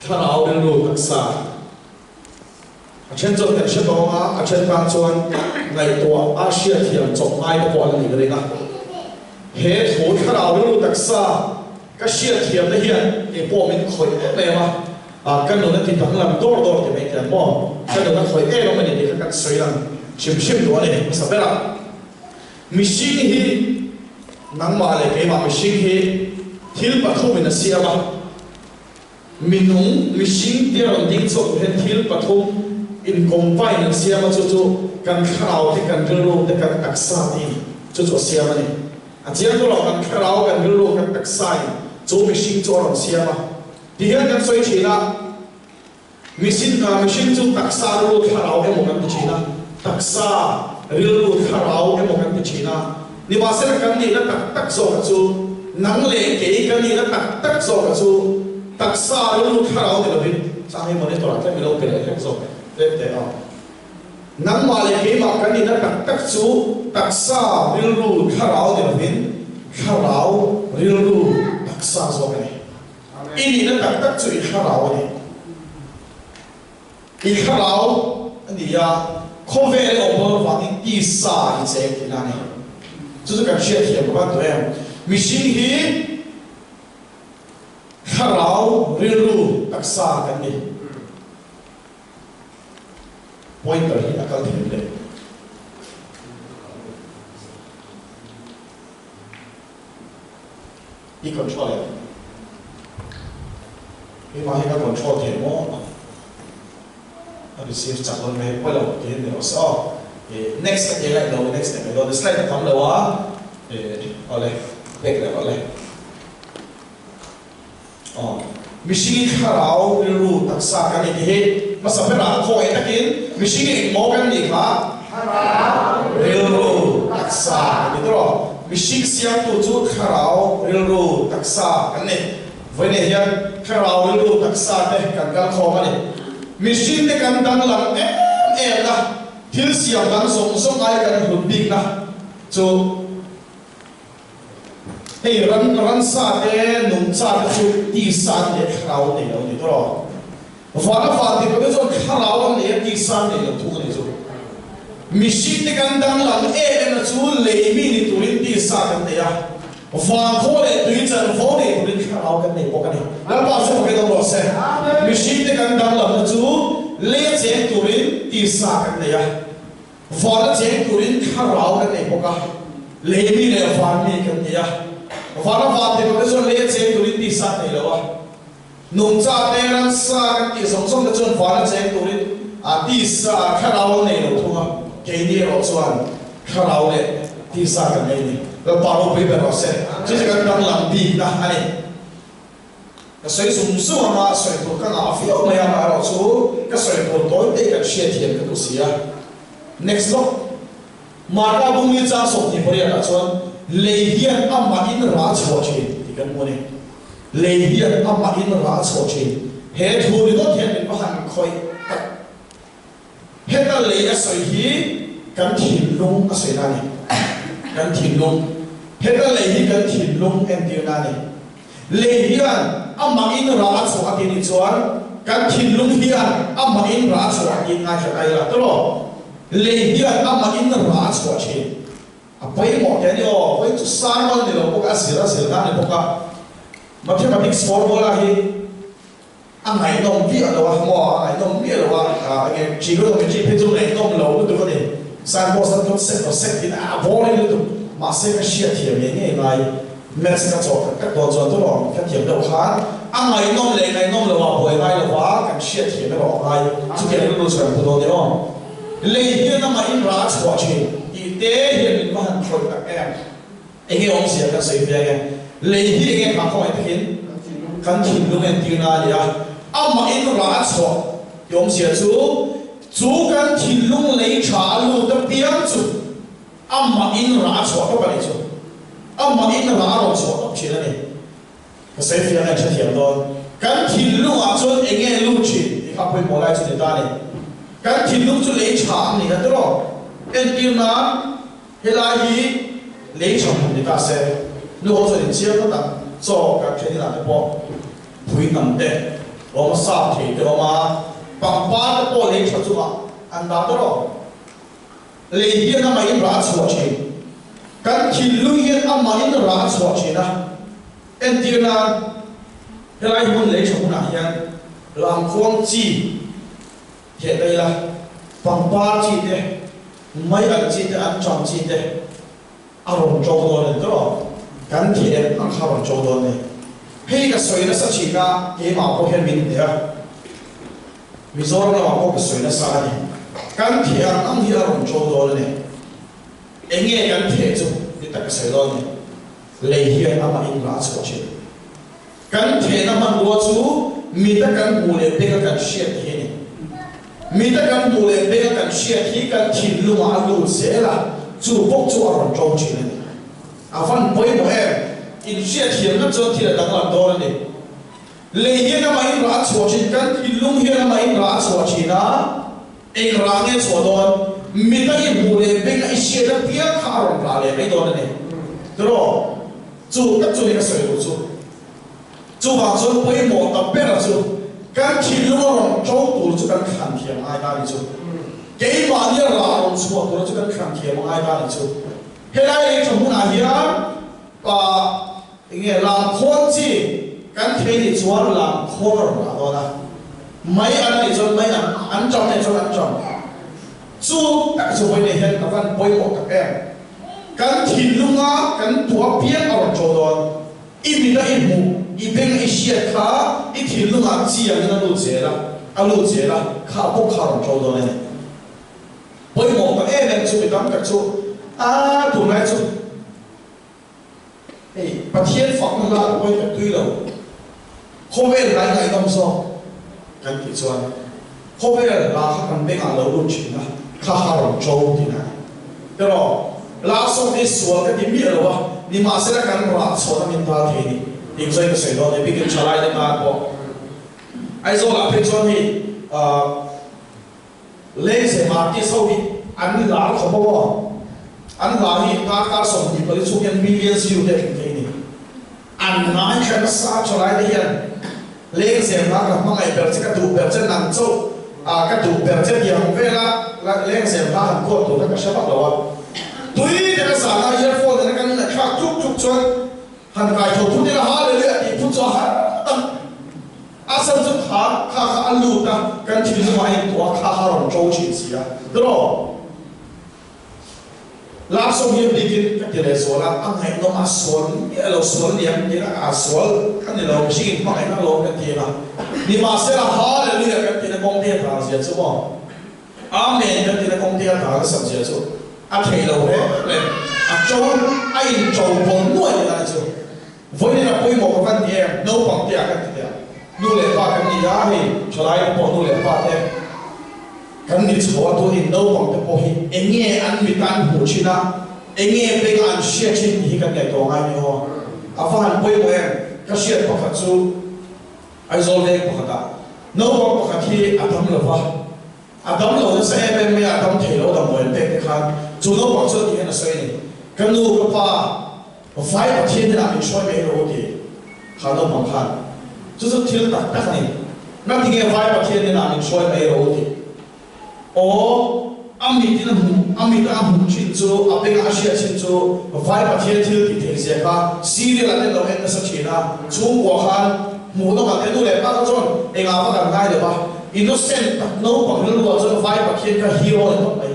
Thlarau rilru taksa a then chuan kan hre tawng a, a then tan chuan ngaihtuah a hriatthiam chawp ngai te pawh an la nih ka ring a. He thu thlarau rilru taksa ka hriatthiamna hian kei pawh min khawih em em a, ka nun a ti danglam dawr dawr ti mai tiang maw, ka nun a khawih em em a ni tih kha kan sawi lang hrim hrim duh a ni hmasa berah. Mihring hi nangmah leh keimah mihring hi thil pathumin a siam a. Minung, mihring te rawn ding chhuak tur hian thil pathum in combine an siam a, chu chu kan thlarau te, kan rilru te, kan taksa te in chu chu a siam a ni. A chiang tur lo, kan thlarau, kan rilru, kan taksa in chu mihring chu a rawn siam a. Ti hian kan sawi thin a, mihring, mihring chu taksa, rilru, thlarau emaw kan ti thin a, taksa, rilru, thlarau emaw kan ti thin a. Nimahsela kan nihna tak tak zawka chu nang leh kei kan nihna tak tak zawka chu taksa rilru thlarau ni lovin chang hi monitor ah tlem i lo pe leh hlek zawk e, tlem teh a. Nangmah leh keimah kan nihna tak tak chu taksa rilru thlarau ni lovin thlarau rilru taksa zawk a ni. I nihna tak tak chu i thlarau a ni. I thlarau a ni a, khawvel i awm dawn avangin tisa i cheng tihna a ni. Chu chu kan hriatthiam ka van tawh em? Mihring hi thlarau rilru taksa kan ni. Pointer hi a kal thei hle. I control em? Keimah hi ka control thei maw? A receive chak dawn mai pawi lo ti hian ni rawh se aw. Next a ke laih lo next leh mai dawn slide a tam lo a awle back leh rawh le. Aw mihring i thlarau rilru taksa kan ni ti hi hmasa berah khawngaih takin mihring i engmaw kan nih kha thlarau rilru taksa kan ni tawh mihring siamtu chu thlarau rilru taksa kan ni vawiinah hian thlarau rilru taksa te kan kal khawm a ni mihring te kan danglam em em na thil siam dang zawng zawng aia kan hlut bikna chu Hei ran ransa te nungcha te chu tisa an leh thlarau an nei lo ni tawh rawh. Vana van ti pawh te chuan thlarau an nei a tisa an nei lo thung a ni chu. Mihring te kan danglam em em na chu lei mi ni turin tisa kan nei a, van khaw leh tui chanvo nei turin thlarau kan nei bawk a ni. Lalpa chu fak in awm rawh se. Mihring te kan danglam na chu lei a cheng turin tisa kan nei a. Van a cheng turin thlarau kan nei bawk a, lei mi leh van mi kan ni a. Van a van ti lote chuan lei a cheng turin tisa an nei lo a, nungcha te, ransa kan tih zawng zawng te chuan van a cheng turin tisa, thlarau an nei lo thung a, keini erawh chuan thlarau leh tisa kan nei a ni. Lalpa ropui ber rawh se. Chu chu kan danglam bikna a ni. Ka sawi zung zung anga sawi tur ka ngah viau mai a, amaherawh chu ka sawi tur tawi te kan hriat thiam ka duh si a. Next lawk. Marka bungli chang 28 ah chuan lei hian amah in rah chhuah thin tih kan hmu a ni. Lei hian amah in rah chhuah thin. He thu ringawt hian min va han khawih tak. Heta lei a sawi hi kan thinlung a sawi na a ni. Kan thinlung. Heta lei hi kan thinlung entirna a ni. Lei hian amah in rah a chhuah a ti nih chuan kan thinlung hian amah in rah a chhuah a tiin ngaithla ta ila tawh. Lei hian amah in rah a chhuah thin. A pawimawh teh a ni aw. Vawiin chu sermon ni lo bawk a, zir a zir na a ni bawk a. Mathematics formula hi a ngaihnawm viah lo a, maw a ngaihnawm miah lo a, enge trigonometry phei chu ngaihnawm lo lutuk a ni. Signpost an concept lo sek tin a boring lutuk. Mahse ka hriatthiam ngei ngei ngai. Maths ka chawh tak tak dawn chuan tawh ka thiam deuh khan a ngaihnawm leh ngaihnawm lo ah buai ngai lo va kan hriatthiam erawh a ngai. Chutiang rilru chu kan pu dawn nia aw. Lei hian amah in rah a chhuah thin tih te hian min va han khawih tak em. Enge awmzia kan sawi viang e. Lei hi enge kha khawngaih takin kan thinlung entirna a ni a, amah in rah a chhuah tih awmzia chu chu kan thinlung lei tha a lut apiang chu Amah in rah a chhuah tawp a nih chu. Amah in rah a rawn chhuah tawp thin a ni. Ka sawi fiah nge hrethiam dawn. Kan thinlungah chuan eng nge lut thin tih kha pawimawh lai chu ni ta a ni. Kan thinlung chu lei tha ang ni a tiraw? Entir nan helai hi lei tha hmun ni ta se, nu ho chuan in chiang ngawt ang, chaw kan then inah te pawh phui hnam te. Awm a sap thei te awm a, pangpar te pawh lei tha chungah an dah ta rawh. Lei hian amah in rah a chhuah thin. Kan thinlung hian amah in rah a chhuah thin a. Entir nan, helai hmun lei tha hmunah hian lamkhuang chi theh ta ila, pangpar chi te, mai al chi te, anṭam chi te a rawn ṭo dawn a ni tawh. Kan theh em ang kha a rawn ṭo dawn a ni. Hei ka sawi nasa thin a, keimah pawh hian min hneh a. Mizoram lamah pawh ka sawi nasa a ni. Kan theh ang ang hi a rawn ṭo dawn a ni. Eng nge kan theh chu ni tak ka sawi dawn a ni. Lei hian amah in rah chhuah thin. Kan thehna hmanrua chu mita kan hmuh leh benga kan hriat hi a ni. Mita kan hmuh leh benga kan hriat hi kan thinlungah a lut zel a, chu bawk chu a rawn ṭo thin a ni. A van pawimawh em? Inhriatthiamna chuan thil a danglam dawn a ni. Lei hian amah in rah a chhuah thin, kan thinlung hian amah in rah a chhuah thin a, eng rah nge chhuah dawn? Mit a i hmuh leh beng a i hriat apiang kha a rawn rah leh mai dawn a ni. Tiraw? Chu tak chu ni ka sawi duh chu. Chuvang chuan pawimawh ta bera chu kan thinlung a rawn to tur chu kan thlan thiam ngai ta ni chu. Keimahnia rah rawn chhuah tura chu kan thlan thiam ngai ta ni chu. Helai lei tha hmunah hian pa Enge lamkhawn chi kan thei nih chuan lamkhawn a rawn rah dawn a, mai an nih chuan mai an an ṭam nih chuan an ṭam. Chu tak chu vawi nei hian ka van pawimawh tak em. Kan thinlunga kan tua piang a rawn ṭo dawn. I mit a i hmuh, i beng a i hriat kha i thinlungah chiangin a lut zel a, a lut zel a, kha bawk kha a rawn ṭo dawn a ni. Pawimawh tak em em chu mi tam tak chu a tunlai chu. Hei Pathian fakna hla te pawhin kan tui lo. Khawvel hla in ngaihnawm zawk kan tih chuan khawvel hla kha kan bengah lo lut thin a, kha ha rawn ṭo tih na a ni. Erawh love song hi sual ka ti miah lo a, nimahsela kan rah chhawn a min dal thei ni. Eng zawin ka sawi dawn e, bikin ṭhalai te tan pawh. Aizawlah phei chuan hei ahh. Lengzem artist ho hi an lar khawp ho a, an hla hi darkar 24 chhung hian millions view te a tling thei a ni. An ngaithla nasa thalai te hian Lengzem hla ka hmangaih ber che, ka duh ber che, nang chauh ah ka duh ber che tih ang vela Lengzem hla han khuat tur kha ka hre vak lo a. Tui taka zana earphone nena kan ngaihthlak tluk tluk chuan han kaitho phut ila Hallelujah tih phut chu a har tak. A chhan chu kha kha kha a lut a, kan thinlungah a intuah a, kha kha a rawn ṭo ṭhin si a. Tiraw? Love song hi a bikin ka ti leh zual a, a ngaihnawm a sual miah lo, sual niam ti a, a sual ka ni lo, mihring in hmangaihna lawm kan ti a, nimahsela Hallelujah kan tihna kawng te a tar zia chu maw? Amen kan tihna kawng te a tar nasat zia chu a theih lo hle hle, a ṭo, a inṭo bawn nuai tihna ni chu. Vawiin a pawimawh ka van ni em? Naupang te ah kan ti teh a, nu leh pa kan ni a, hei thalai te pawh nu leh pa te kan ni chho a, tunin naupang te pawh hi eng nge an mit a an hmuh thin a, eng nge beng a an hriat thin tih hi kan ngaihtuah ngai ni aw. A va han pawimawh em? Ka hriat pakhat chu Aizawl veng pakhatah naupang pakhat hi a dam lo va, a dam lo nasa em em mai a, a dam thei lo damdawi an pek te khan chu naupang chuan ti hian a sawi a ni, Ka nu, ka pa, Vai Pathian hnenah min hruai mai rawh u ti kha naupang khan chu chu thil tak tak a ni. Ngati nge Vai Pathian hnenah min hruai mai rawh u ti? Aw, a mit in a hmuh, a mit a a hmuh thin chu, a bengah a hriat thin chu Vai Pathian thil tih theih zia kha serial ah te an lo en nasa thin a, chhungkua khan hmuh nawm ah te nu leh pa kha chuan engah vak an ngai lo va, innocent tak naupang rilru ah chuan Vai Pathian kha hero a ni tawp mai,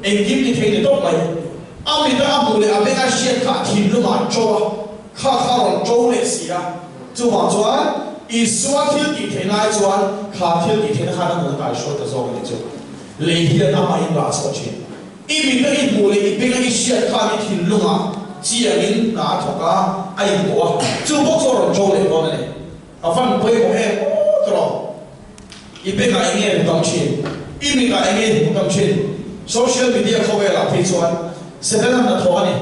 engkim ti thei ni tawp mai. A mit a a hmuh leh a beng a hriat kha a thinlungah a ṭo a, kha kha a rawn ṭo leh si a. Chuvang chuan Isua thil tih theih lai chuan kha thil tih theihna khan a nun a kaihruai ta zawk a ni chu. Lei hian amahin rah chhuah ṭhin. I mit a i hmuh leh i beng a i hriat khan i thinlungah chiangin hna a thawk a, a intuah a, chu bawk chu a rawn ṭo leh dawn a ni. A van pawimawh em aw tawrh. I bengah eng nge hmu tam thin? I mitah eng nge hmu tam thin? Social media khawvelah phei chuan Setana hnathawh a ni.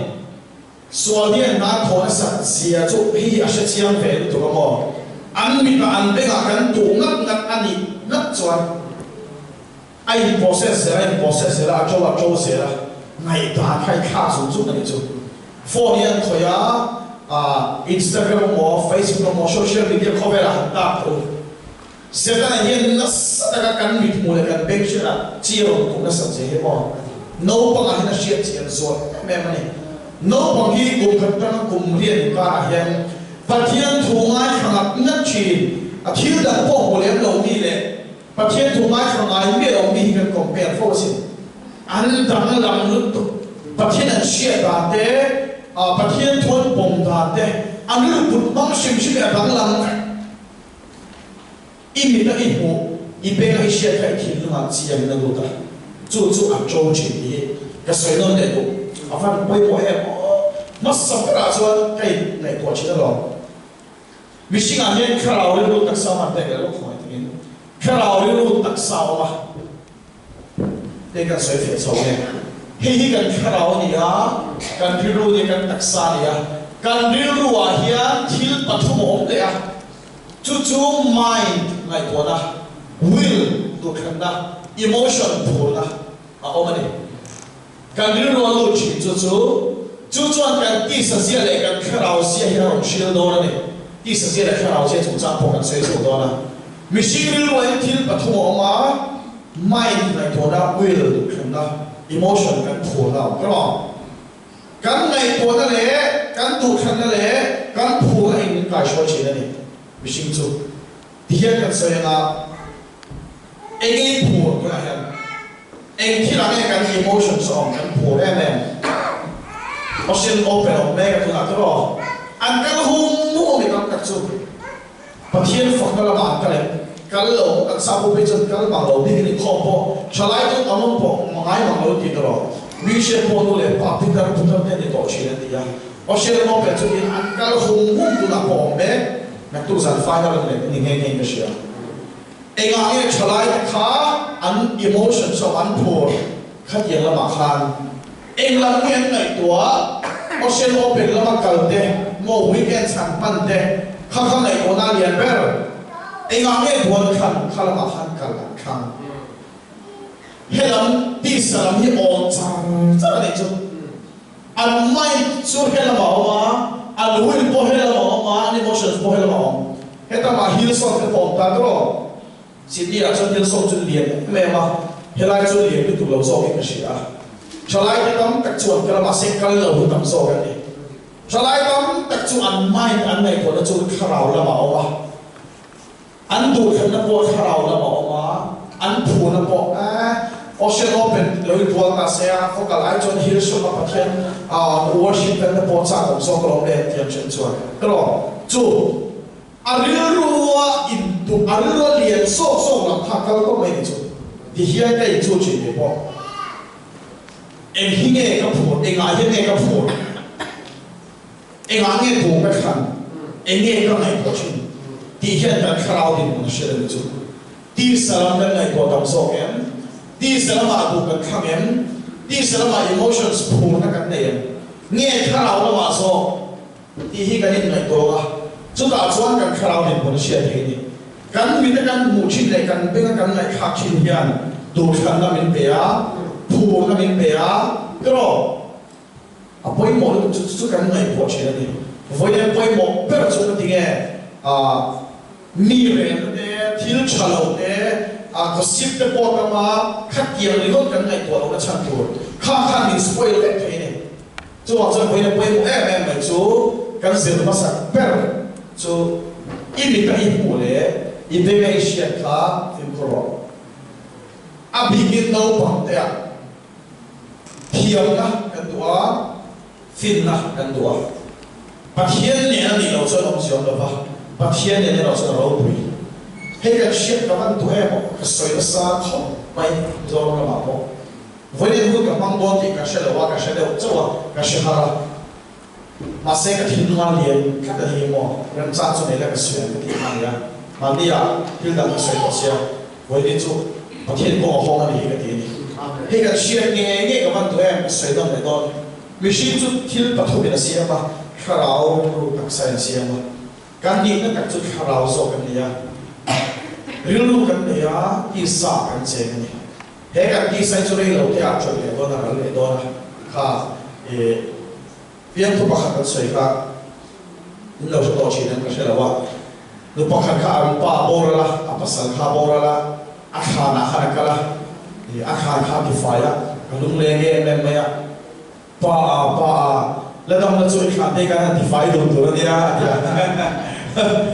Sual hian hna thawh nasat zia chu hei hi a hre chiang ve lutuk a maw? An mitah an bengah kan tuh ngat ngat a nih ngat chuan a in process zel a, in process zel a, a to a to zel a, ngaihdan kha i thlak zung zung a nih chu. Phone hi an khawih a, ah Instagram emaw Facebook emaw social media khawvelah han tak tho. Setana hian nasa taka kan mithmuh leh kan beng hriatah chi a rawn tum nasat che hi maw? Naupangah hian a hriat chian zual em em a ni. Naupang hi kum khat atanga kum riat inkarah hian Pathian thu ngaithla ngat ngat thin, a thil dang pawh hmu lem lo mi leh Pathian thu ngaithla ngai miah lo mi hi kan compare fo asin. An danglam lutuk. Pathian an hriat dan te, Pathian thu an pawm dan te, an rilru put hmang hrim hrim hi a danglam vek. I mit a i hmuh, i beng a i hriat kha i thinlungah chiangin a lut a, chu chu a to thin tih hi ka sawi nawn leh duh. A van pawimawh em aw! Hmasa berah chuan ka in ngaihtuah thin alawm. Mihringah hian thlarau rilru taksa awm a pek leh lawk khawngaih takin thlarau rilru taksa a awm a. Hei kan sawi fiah chho nge. Hei hi kan thlarau a ni a, kan rilru a ni a, kan taksa a ni a. Kan rilruah hian thil pathum a awm leh a, chu chu mind ngaihtuahna, will duhthlanna, emotion phurna a awm a ni. Kan rilru a lut thin chu chu, chu chuan kan tisa zia leh kan thlarau zia hi a rawn hrilh dawn a ni. Tisa zia leh thlarau zia chungchang pawh kan sawi chho dawn a. Mihring rilruain thil pathum a awm a, mind ngaihtuahna, will duhthlanna, emotion kan phurna a awm ta lo. Kan ngaihtuahna leh kan duhthlanna leh kan phurna in min kaihruai thin a ni mihring chu. Tihian kan sawi anga eng i phur tunah hian eng thil ah nge kan emotions a awm kan phur em em. Ocean Open a awm mek a tunah tiraw an kal hum hum i tam tak chu. Pathian fakna lamah an kal em? Kal lo, kan sa pawh phei chuan kal mang lo bik a ni khawm pawh thalai chu an awm pawh ngai mang lo tih erawh mi hriat pawh nu leh pa pitar putar te an ni tawh thin an ti a. Australia Open chu in an kal hum hum tunah pawh awm mek, naktuk zan final an leh ni nghe nghe in ka hria. Engah nge thalai te kha an emotion chu an phur khatiang lamah khan Eng lam nge an ngaihtuah? Ocean Open lama kal te, maw weekend chhan hman te, kha kha ngaihtuahna a lian ber. Engah nge buan thlan kha lamah khan kal an thlang? Helam tisa lam hi awn char char a nih chu. An mind chu helamah a awm a, an will pawh helamah a awm a, an emotions pawh helamah a awm. Hetamah Hillsong te pawh a awm ta tawh lo. Sydney ah chuan Hillsong chu lian em em a, helai chu lian lutuk lo zawkin ka hria a. Thalai te tam tak chuan kal a, mahse kal lo hi tam zawk an ni. Thalai tam tak chu an mind an ngaihtuahna chu thlarau lamah a awm a, an duhthlanna pawh thlarau lamah a awm a, an phuna pawh eh Ocean Open lo inbual ta se a, khaw kal ai chuan Hillsong a Pathian worship kan te pawh chak awm zawk alawm le an ti ang then chuan. Ka lawm chu. A rilrua intuh, a rilrua lian sawk sawk lam kha kal tawp mai ni chu. Tihian ka inchul thin ve pawh. Eng hi nge ka phur, engah hian nge ka phur, engah nge tur ka thlan, eng nge ka ngaihtuah thin tih hian kan thlarau dinhmun a hriat a ni chu. Tisa lam kan ngaihtuah tam zawk em? Tisa lamah duh kan thlang em? Tisa lamah emotions phurna kan nei em? Nge thlarau lamah zawk? Tih hi kan inngaihtuah a, chutah chuan kan thlarau dinhmun a hriat theih a ni. Kan mita kan hmuh thin leh kan benga kan ngaihthlak thin hian duhthlanna min pe a, phurna min pe a, tiraw? A pawimawh lutuk chu chu kan ngaihtuah thin a ni. Vawiin pawimawh ber chu ka ti nge? Aah. Mi relna te, thil tha lo te, a gossip te pawh tam a, khatiang ringawt kan ngaihtuah lohna chhan tur kha khan min spoil vek thei a ni. Chuvang chuan vawiin a pawimawh em em mai chu kan zir hmasak ber chu i mit a i hmuh leh i beng a i hriat kha fimkhur rawh. A bikin naupang te ah thiamna kan duh a, finna kan duh a. Pathian nen a nih loh chuan awmzia awm lova, Pathian nen erawh chuan a ropui. Hei kan hriat ka van duh em aw, ka sawi nasa khawp mai Mizoram lamah pawh. Vawiin hun ka hmang dawn tih ka hre lo a, ka hre deuh chauh a, ka hre har a. Mahse ka thinlung a lian tlat a ni maw, remchang chu nei la ka sawi ang ka tih kha a ni a. Mahni ah thil dang ka sawi tawh sia, vawiin chu Pathian kawng a hawng a ni hi ka ti a ni. Hei kan hriat nge nge ka van duh em, ka sawi nawn leh dawn. Mihring chu thil pathumin a siam a, thlarau rilru taksa in a siam a. Kan nihna tak chu thlarau zawk kan ni a, rilru kan nei a, tisa kan cheng a ni. He kan tisa hi chu rei lo te ah ṭawih leh dawn a, ral leh dawn a, kha i fiamthu pakhat kan sawi kha in lo hre tawh ṭhin em ka hre lo a, nu pakhat kha an pa a boral a, a. pasal kha a boral a, a thlanah khan a kal a, a thlan kha a tifai a, ka lungleng em em mai a, Pa a, pa a, la dam la chu i thlan te khan han tifai dun tur a nia, a ti a.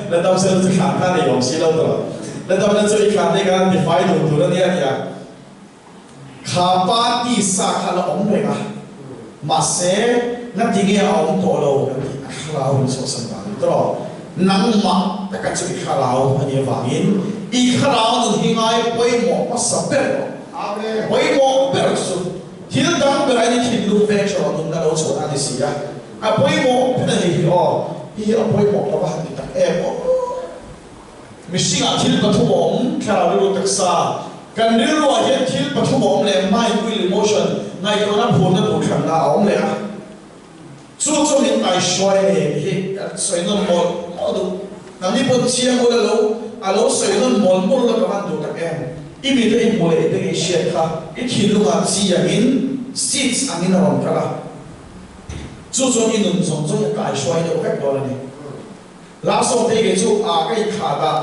La dam se la chu thlan kha nei awm si lo tawh. La dam la chu i thlan te khan han tifai dun tur a nia, a ti a. Kha pa tisa kha la awm reng a, mahse ngati nge a awm tawh lo kan tih a thlarau in chhuahsan dan a ni tawh. Nangmah taka chu i thlarau a nih avangin i thlarau nun hi ngai pawimawh hmasa ber rawh. Pawimawh ber chu Thil dang ber ain i thinlung veng hre rawh nunna lo chhuah a ni si a, a pawimawh ber a ni hi aw, hi hi a pawimawh ka va han ti tak em aw. Mihringah thil pathum a awm, thlarau rilru taksa, kan rilruah hian thil pathum a awm leh mind, will, emotion, ngaihtuahna phurna tur thlanna a awm leh a. Chu chu min kaihruai a ni tih hi ka sawi nawn mawlh mawlh duh. Nangni pawh chiang ula lo, a lo sawi nawn mawlh mawlh ula ka van duh tak em. I mite i hmuh leh i beng i hriat kha i thinlungah chi angin, seeds angin a rawn kal a. Chu chuan i nun zawng zawng hi a kaihruai deuh vek dawn a ni. Love song te kei chu a ka inthlah dah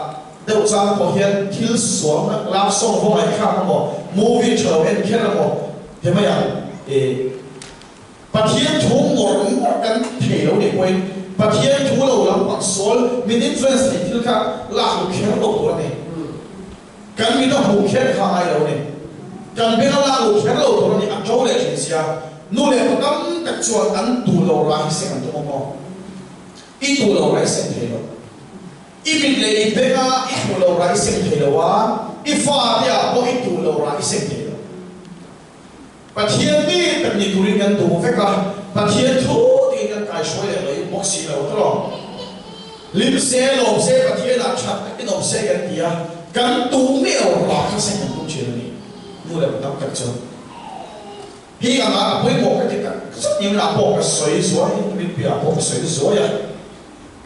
deuh chang pawh hian thil sual love song vawng ngaihthlak emaw, movie tha lo en kher emaw he mai ang i. Pathian thu ngawr ngawr kan thei lo nih pawhin Pathian thu lo lampang sual min influence thei thil kha lak lu kher lo tur a ni. Kan mit a hmuh kher kha ngai lo a ni. Kan beng a lak lu kher lo tur a ni. A to leh thin sia. Nu leh pa tam tak chuan an duh lo rah hi seng an tum awm aw. I duh lo rah i seng thei lo. I mit leh i beng a i hmuh lo rah i seng thei lo a, i fate ah pawh i duh lo rah i seng thei lo. Pathian mi tak ni turin kan duh vek a, Pathian thu tiin kan kaihruai leh lo bawk si lo tawh. Hlim se, lawm se, Pathianah that takin awm se kan ti a, kan duh miah lo rah kha se kan tum thin a ni. Nu leh pa tam tak chuan hi anga a pawimawh ka ti tak zet nia ah pawh ka sawi zuai, min piah ah pawh ka sawi zuai a,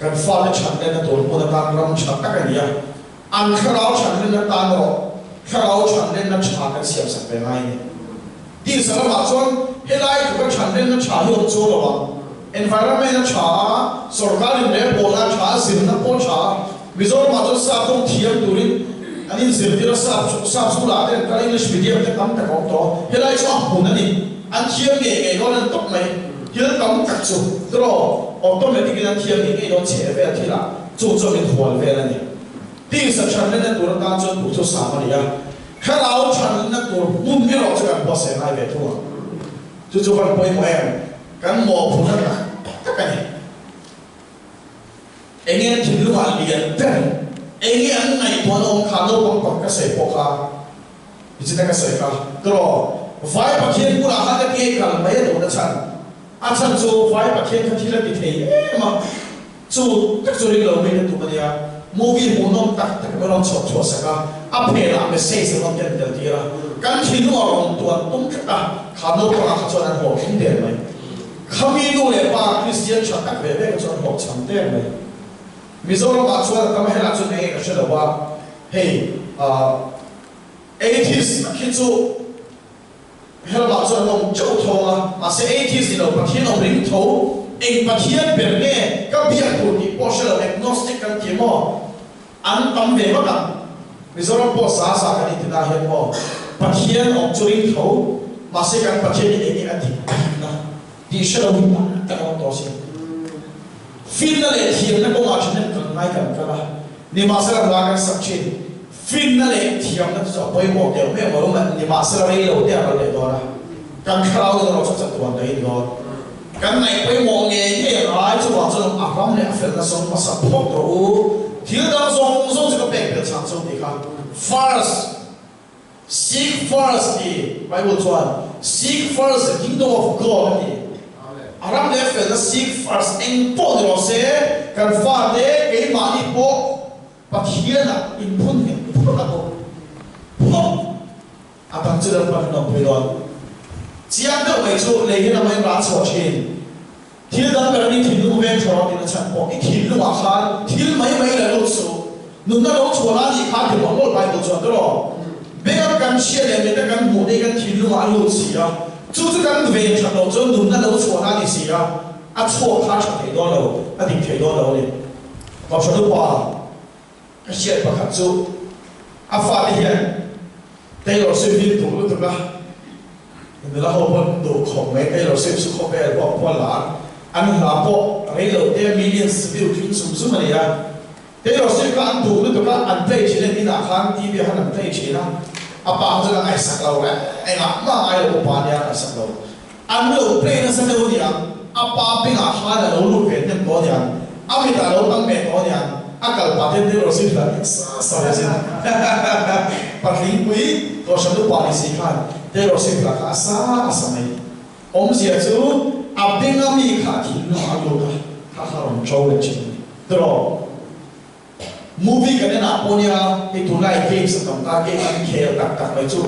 kan fate that lehna tur hmun atan ram tha tak a ni a, An thlarau chhanlenna tan erawh thlarau chhanlenna tha kan siamsak ve ngai a ni. Tisa lamah chuan helai tluka chhanlenna tha hi awm chuang lo ang. Environment a tha a, sorkar inrelbawlna a tha a, zirna pawh a tha a. Mizoramah chuan sap tawng thiam turin an inzirtir a, sap sap school ah te an kal a, English medium te tam tak a awm tawh a. Helai chu a hmun a ni. An thiam ngei ngei dawn an tawp mai. Thil tam tak chu draw automatic in an thiam ngei ngei dawn chheh vel thilah chu chu min hual vel a ni. Tisa thanlenna tur atan chuan duhthusam a ni a, thlarau thanlenna tur hmun erawh chu kan buatsaih ngai ve thung ang. Chu chu van pawimawh em? Kan mawhphurhna tak tak a ni. Enge an thinlungah lian ber? Enge an ngaihtuahna awm kha naupang pak ka sawi pawh kha Nichina ka sawi kha tawh Vai Pathian bulah khan ka ti ei kal mai a duhna chhan. A chhan chu Vai Pathian kha thil a ti thei em a, chu tak chu ring lo mai na tum a nia. Movie hmuhnawm tak tak a rawn chhuak chhuah sak a, a phenah message a rawn ken tel tir a, kan thinlung a rawn tuan tum tlat a, kha naupangah kha chuan an hlawh thleng der mai. Khami nu leh pa Kristian tha tak ve ve kha chuan hlawh cham der mai. Mizoramah chuan a tam helah chuan eng nge ka hre lo a, hei ah atheist tak hi chu Helamah chuan an awm teuh thawng a, mahse atheist ni lo, Pathian awm ring tho, eng Pathian ber nge ka biak tur tih pawh hre lo, agnostic kan ti maw? An tam ve vak ang. Mizoram pawh za za kan inti na hian maw, Pathian awm chu ring tho, mahse kan Pathian hi eng nge a dik na tih hre lo hi tam tak an awm tawh asin. Finna leh thiamna kawngah thahnem kan ngai kan kal a, nimahsela hla kan sak thin. Finna leh thiamna te chu a pawimawh deuh mai ang a, nimahsela rei lo te a ral leh dawn a, kan thlarau nun erawh chu chatuan daih a ni dawn. Kan ngaih pawimawh ngei ngei a ngai, chuvang chuan a ram leh a felna zawng hmasa phawt rawh u, thil dang zawng zawng chu ka pek belh chang chu tih kha first, seek first ti Bible chuan seek first the kingdom of God a ti. A ram leh a felna seek first eng pawh ni rawh se, kan fate keimahni pawh Pathianah inphun nghet phawt a bawk phawt a dang chu Lalpan an awmpui dawn. Chiang deuh mai chu lei hian a main rah chhuah thin. Thil dang ber ani thinlung veng tha rawh tiin a chhan pawh i thinlungah khan thil mai mai la lut suh. Nunna lo chhuah la nih kha ti mawlh mawlh Bible chuan tiraw? Beng kan hria leh mit a kan hmuh te hi kan thinlungah a lut si a, chu chu kan ven that loh chuan nunna lo chhuah la ni si a, a chhuak kha a tha thei dawn lo, a dik thei dawn lo a ni. Kohhran upa ka hriat pakhat chu A fate hian Taylor Swift hi duh lutuk a, nula ho pawn duh khawp mai. Taylor Swift chu khawvel pawh pawh lar, an hla pawh rei lo te millions view tling zum zum a ni a. Taylor Swift kha an duh lutuk a, an play thin a, inah khan TV ah khan an play thin a, a pa kha chuan a ngaihsak lo reng, engah mah a ngai lo, upa nia a ngaihsak lo. An lo play nasa deuh a niang, a pa bengah khan a lo lut ve hnem tawh a niang, a mitah a lo tam ve tawh a niang, a kal pah ten Taylor Swift lah hi sa sa ve zin Patlingpui Kohhran upa ni si khan Taylor Swift lah kha a sa a sa mai. Awmzia chu a benga mi kha a thinlung ah a lut a, kha kha rawn ṭo leh ṭhin a ni. Tiraw? Movie kan en ah pawh nia hei tunlai games a tam ta, game an khel tak tak mai chu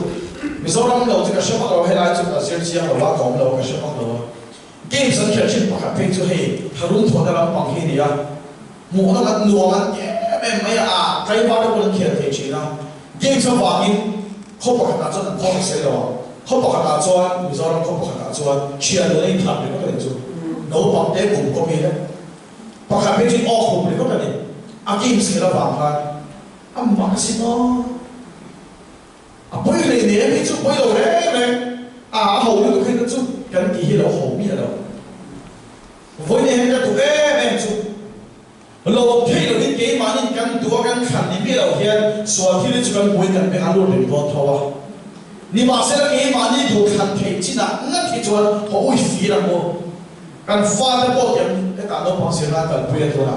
Mizoram lo chu ka hre vak lo, helai chu ka zir chiang lo a, ka awm lo a ka hre vak lo a. Games an khel thin pakhat phei chu hei tharum thawhna lampang hi a ni a, hmuhna an nuam an ti em em mai a, ah tlaivar te pawhin an khel thei thin a. Games avangin khaw pakhatah chuan an khawng sel lo a, khaw pakhatah chuan Mizoram khaw pakhatah chuan thian nuna inthlak ringawt a ni chu, naupang te kum kawm hi le. Pakhat phei chu aw khum ringawt a ni. A games khelh avang khan a mak a si maw? A pawi hlei nem hi chu pawi lo reng reng a, a ho lutuk hi chu kan tih hi lo ho miah lo. Vawiin hian ka duh em em chu lo theih lovin keimahnin kan duh a kan thlan ni miah lo hian sual thil hi chu kan buai kan beng a lut reng dawn tho a. Nimahsela keimahni duh thlan theih chinah ngat hi chuan haw ui fir ang u. Kan fate pawh tiang hetah naupang zirna kalpui a tuna.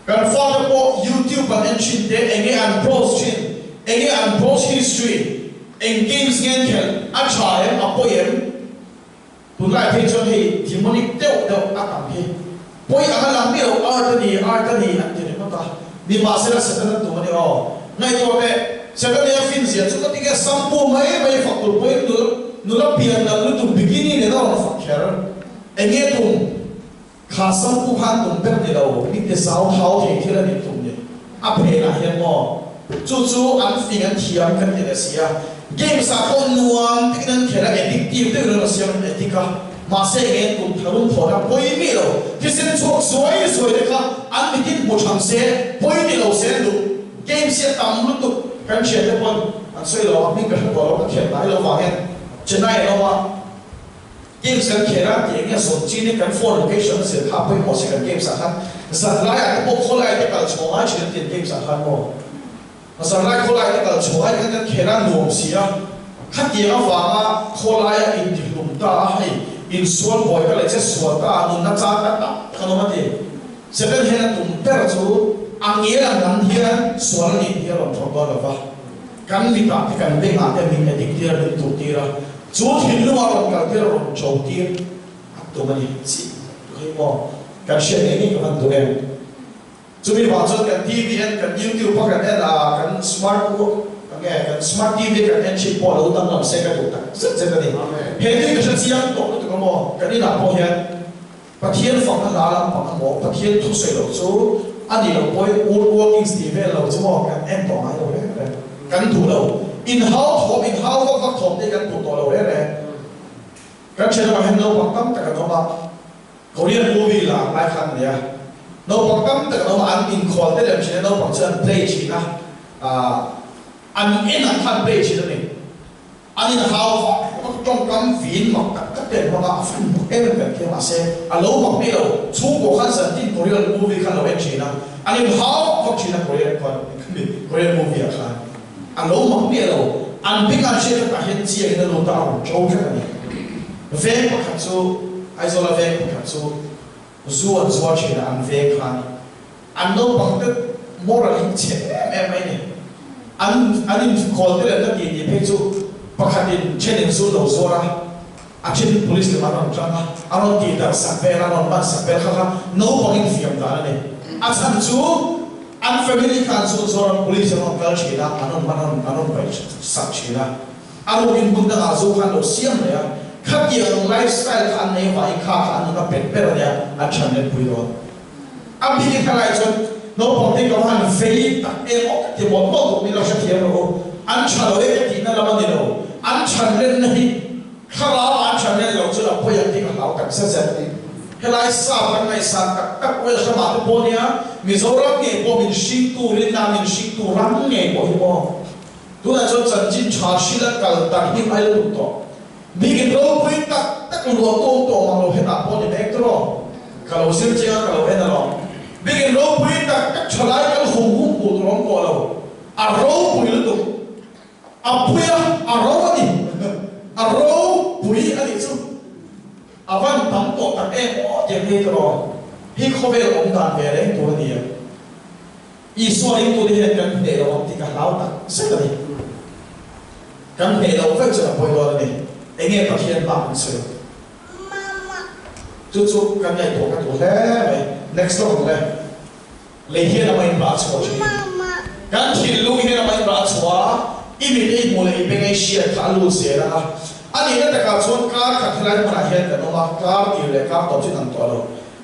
Kan fate pawh YouTube an en thin te, enge an browse thin, enge an browse history, eng games nge an khelh, a tha em, a pawi em? Tunlai phei chuan hei demonic deuh deuh a tam hi. Pawi anga lang miah lo, art a ni, art a ni an ti ringawt a. Nimahsela Satan an tum a ni aw. Ngaihtuah teh, Satan nia fin zia chu ka ti nge sampu mai mai fak tur pawhin nula pian nalh lutuk bikini nen a rawn fak kher. Enge tum? Kha sampu khan tum ber ni lo, mite zau thau thei thil a nih tum ni. A phenah hian maw? Chu chu an fing an thiam kan ti leh si a. Games ah pawh nuam takin an khel a, addictive deuhin an rawn siam an addict a. Mahse enge an tum tharum thawhna pawi mi lo, thisen chhuak zuai zuai te kha an mitin hmu tham se, pawi ni lo se an duh. Games hi a tam lutuk kan hriat te pawn an sawi lo a, hming ka hre tawh lo, ka thiam ngai lo vang hian Chennai an awm a. Games kan khel a tih enge zawn chin in kan phone location a zir kha a pawimawh si kan games ah khan zanlai ah te pawh khawlai te kal chhuah ngai thin an ti an games ah khan maw zanlai khawlai te kal chhuah ngai khan kan khel a nuam si a khatiang avanga khawlai a intihlum ta a hei insual buai ka leh che sual ta a nunna chang kan tak tak an awm a ti second hand a tum ber chu a ngel ang nan hian sual a nih hi a rawn thawk dawn lova. Kan mitah te kan bengah te min addict tir a, min duh tir a, chu thinlung a rawn kal tir a, rawn cho tir a tum a ni. Chih hei maw kan hriat ngei ngei ka van duh em? Chumi vang chuan kan TV en, kan YouTube a kan en a, kan smart nge kan smart TV a kan en thin pawh lo danglam se ka duh tak zet zet a ni. He thil ka hre chiang tawh lutuk a maw? Kan inah pawh hian Pathian fakna hla lampang a maw, Pathian thu sawi loh chu a nih loh pawhin woodworkings tih vel lo chu maw kan en tawh ngai lo reng reng. Kan duh lo. Inhau thawm, inhau vak vak thawm te hi kan duh tawh lo reng reng. Kan thianawmah hian naupang tam tak an awm a, Korean movie la ang lai khan a nia. Naupang tam tak an awm a, an inkhual te lem thin a, naupang chu an play thin a, ah an en ang khan play thin a ni. An inhau vak vak tawngkam vin mak tak tak te an hmang a, a fan mak em em kan tia mahse a lo mak mi lo, chhungkaw khan zantin Korean movie khan lo en thin a, an inhau vak thin a Korean khuan Korean movie ah khan a lo mak miah lo, an beng an hriat kha tah hian chiang in a lut a, a rawn to vek a ni. Veng pakhat chu Aizawl a veng pakhat chu zu an zuar thin a, an veng khan An naupang te moral hi chhe em em mai ni. An an inkhawl te leh na ti tih phei chu pakhatin thenin zu lo zuar a, a then police lam an rawn tang a, a rawn tih darh sak vel a, rawn ban sak vel kha kha naupang infiam dan a ni. A chhan chu an family khan zu zuar an police an rawn kal thin a, an rawn man an rawn paih sak thin a. A rukin hmun dangah zu khan lo siam leh a, khatiang lifestyle kha an nei vangin kha kha an nuna pet ber a nia, an chhan lenpui dawn. A bik in thalai chuan naupang te ka va han vei tak em aw ka ti mawlh mawlh tuk min lo hrethiam rawh u. An tha lo e ka tihna lam a ni lo. An chhan lenna hi thlarau ah an chhan len lo chuan a pawi ang tih ka hlau tak zet zet. Helai sap kan ngaihsan tak tak Welsh ramah te pawh nia Mizoram ngei pawh min hringtu rinna min hringtu ram ngei pawh hi maw. Tunah chuan chanchin tha hrila kal tak hi ai la lut tawh. Bikin ropui tak tak luah tu awm tawh mang lo hetah pawh ni mek tawh. Ka lo zir chiang a ka lo en alawm. Bikin ropui tak tak tha lai kal hum hum hmuh tur awm tawh lo. A ropui lutuk. A pui a, a ro a ni. A ropui a nih chu. A van tam tawh tak em aw tiang hei tawh. Hi khawvel awm dan ve reng tur a ni em. Isua ringtute hian kan hneh lo ang tih ka hlau tak zet a ni. Kan hneh loh vek chuan a pawi dawn a ni. Enge Pathian hma kan sawi ang? Chu chu kan ngaihtuah ka duh hle mai. Next lawk ang le. Lei hian a main rah a chhuah thin. Kan thinlung hian a main rah a chhuah a, i mit ei hmuh leh i beng ei hriat kha a lut zel ang a. A nihna takah chuan kar khat helai hmunah hian kan awm a, kar tir leh kar tawp chu an tawh lo.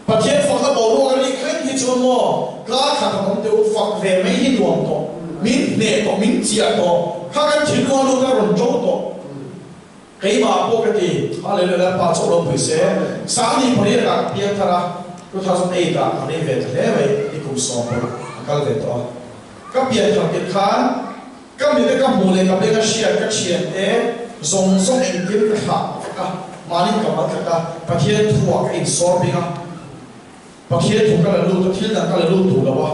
Pathian fakna boruak a rik reng hi chuan maw kar khat han awm teh u, fak ve mai hi nuam tawh, min hneh tawh, min chiah tawh, kha kan thinlung a lut a rawn ṭo tawh. Keimah pawh ka ti, Hallelujah Lalpa chauh lo pui se, Sangni pariat ah ka piang thar a, 2008 ah ka rei ve ta hle mai, i kum 16 a kal ve tawh a. Ka pian thar tirh khan ka mite ka hmuh leh ka beng a hriat ka thiante zawng zawng engkim ka thlah vek a, mahni ka mal tlat a, Pathian thu ah ka insawr bing a, Pathian thu ka la lut a, thil dang ka la lut duh lo a.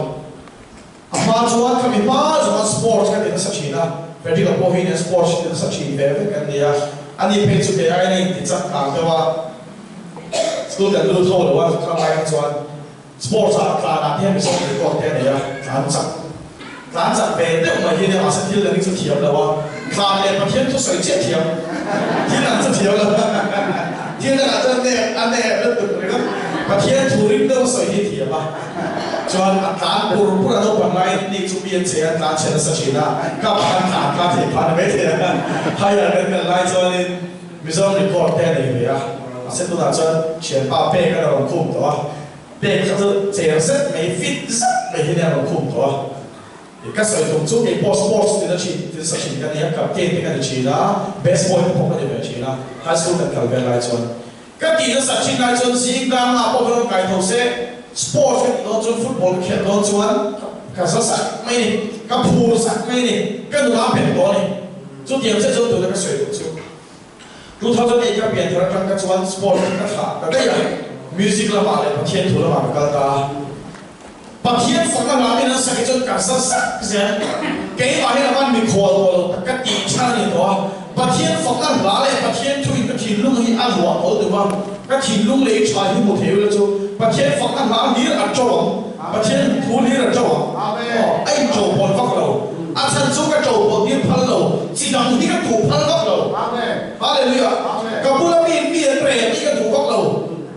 A hma chuan ka mi hma zawng a sports ka ti nasa thin a, Frederick-a pawh hi nen sports ti nasa thin ve vek kan ni a, ani phei chu kei aiin a inti chak kang deuh a, school kan lut ho lo a, kha lai kha chuan Sports ah tlan ah hian Mizo record te a nei a, tlan chak tlan chak ve deuh mai hi nia mahse thil dang hi chu thiam lo a, tlan leh Pathian thusawi chiah thiam thil dang chu thiam lo thil dang ah chuan nep a nep lutuk ringawt Pathian thu ring deuh a sawi hi thiam a, chuan a tlan pur pur a naupang lai ni chu mi an che a tlan chhe nasa thin a, ka pakhat tlan kha theih phah ni mai thei a, higher kan kal lai chuanin Mizoram record te a nei ve a, mahse tunah chuan thianpa pek a rawn khum tawh a, pek kha chu cher zet mai, fit zet mai hian a rawn khum tawh a. Ka sawi tum chu kei pawh sports tina thin tin sa thin ka ni a, captain te ka ni thin a, best boy te pawh ka ni ve thin a, high school kan kal vel lai chuan. Ka tih nasa thin lai chuan zing dangah pawh ka rawn kai tho se, sports ka tih dawn chuan football ka khelh dawn chuan ka za sak mai ni, ka phur sak mai ni, ka nula pet tawh a ni. Chutiang chiah chuan tuna ka sawi duh chu 2008 ka pian thar atang ka chuan sport hi ka thlah ta daih a, music lamah leh Pathian thu lamah ka kal ta a. Pathian fakna hla min an sak hi chuan ka za zak zel. Keimah hian avan mikhual tawh lo tak ka tih chhan a ni tawh a. Pathian fakna hla leh Pathian thu in ka thinlung hi a luah tawh duh a, ka thinlung lei tha hi hmu thei ula chu Pathian fakna hla hlir a to ang. Pathian thu hlir a to ang. Aw, a in to pawn vak lo. A chhan chu ka to pawn tir phal lo. Chi dang hi ka duh phal vak lo. Hallelujah. Ka bula mi mi an rel hi ka duh vak lo.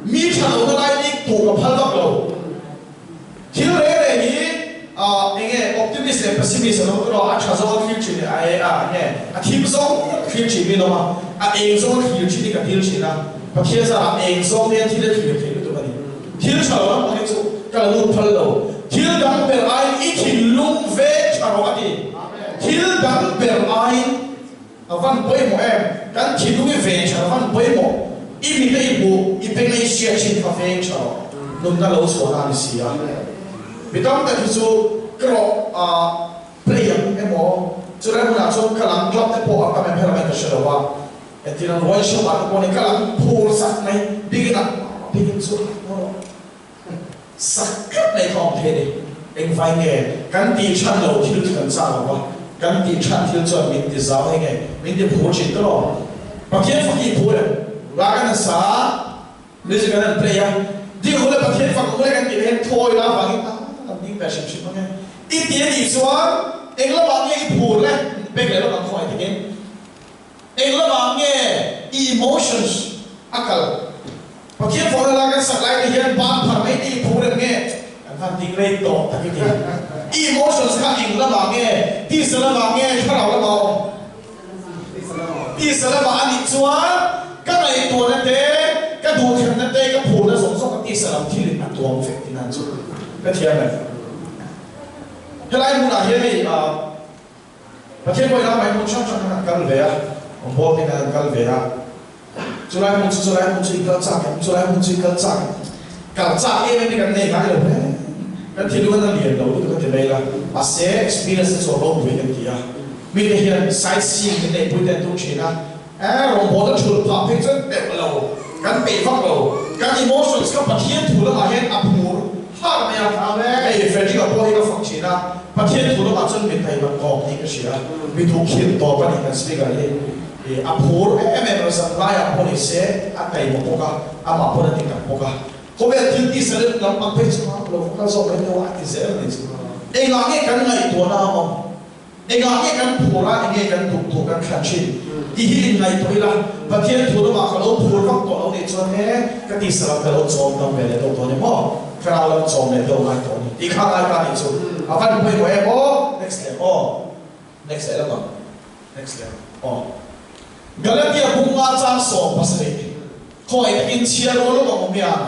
Mi tha lo na lai bik duh ka phal vak lo. Thil reng reng hi eng nge optimist leh pessimist an awm tur a, a tha zawng a thlir thin leh a e a nge a thim zawng a thlir thin min awm a, a eng zawng a thlir thin hi ka dil thin a, Pathian zarah eng zawng hian thil a thlir thei lutuk a ni. Thil tha lo lampang hi chu ka la lut phal lo. Thil dang ber aiin i thinlung veng tha rawh a ti. Thil dang ber aiin a van pawimawh em? Kan thinlung i veng tha a van pawimawh. I mit a i hmuh, i beng a i hriat thin kha veng tha rawh. Nunna lo chhuahna a ni si a. Mi tam tak hi chu ka rawh a play ang emaw chulai hmunah chuan ka lang club te pawh a tam em helam in ka hre lo a. Entir ang ruai shop ah te pawh ni ka lang phur sak mai bikin ah bikin chu rawh sak tlat mai kha awm thei a ni. Engvai nge kan tih than lo thil chu kan chak lo va, kan tih than thil chuan min ti zau hei nge min ti phur thin ta lo. Pathian fak hi phur em? La kan nasa music an an play a, ding ule Pathian fak ule kan tih hian thawi la vangin a kan ding ve hrim hrim ang e. I ti a nih chuan eng lamah nge i phur le? Bek leh lawk ang khawngaih takin. Eng lamah nge i emotions a kal? Pathian fawhna la kan sak lai te hian ban phar mai te i phur em nge? Kan han ding rei tawh tak i ti. I emotions kha eng lamah nge? Tisa lamah nge thlarau lamah awm? Tisa lamah a nih chuan ka ngaihtuahna te, ka duhthlanna te, ka phurna zawng zawng kha tisa lam thilin a tuam vek tina chu ka thiam em? Helai hmunah hian hei Pathian pawhin a mai hmun hrang hrang khan an kal ve a, awmbawl te khan an kal ve a, chulai hmun chu chulai hmun chu i kal chak em, chulai hmun chu i kal chak em, kal chak em em hi kan nei ngai lo hle, kan thinlung an a lian lo lutuk a ti mai la, mahse experience te chu a ropui kan ti a. Mite hian sightseeing min neihpui te an tum thin a, eh rawngbawlna thulh phah phei chuan teuh lo, kan peih vak lo. Kan emotions kha Pathian thu lamah hian a phur har mai a, hei Frederick-a pawh hi ka fak thin a, Pathian thu lamah chuan mi taima tawp tih ka hria, mi duh khirh tawp a ni kan speaker hi. A phur em em lo, zanlaiah pawh ni se a taima bawk a, amah pawn a ti tak bawk a. Khawvel thil tisa leh lam ang phei chu lo va kal zawk mai deuh a, a ti zel a ni chu. Engah nge kan ngaihtuahna a awm? Engah nge kan phur a, enge kan duh tur kan thlan thin? Tih hi inngaihtuah ila, Pathian thu lamah ka lo phur vak tawh lo nih chuan he ka tisa lam ka lo chawm dam ve leh deuh tawh a ni maw? Thlarau lam chawm leh deuh ngai tawh a ni tih kha ngai ta nih chu a van pawimawh em aw? Next leh aw. Next leh lamah. Next leh aw. Galatia bunga chang 17. Khawi takin chhiar aw lawk ang awm hian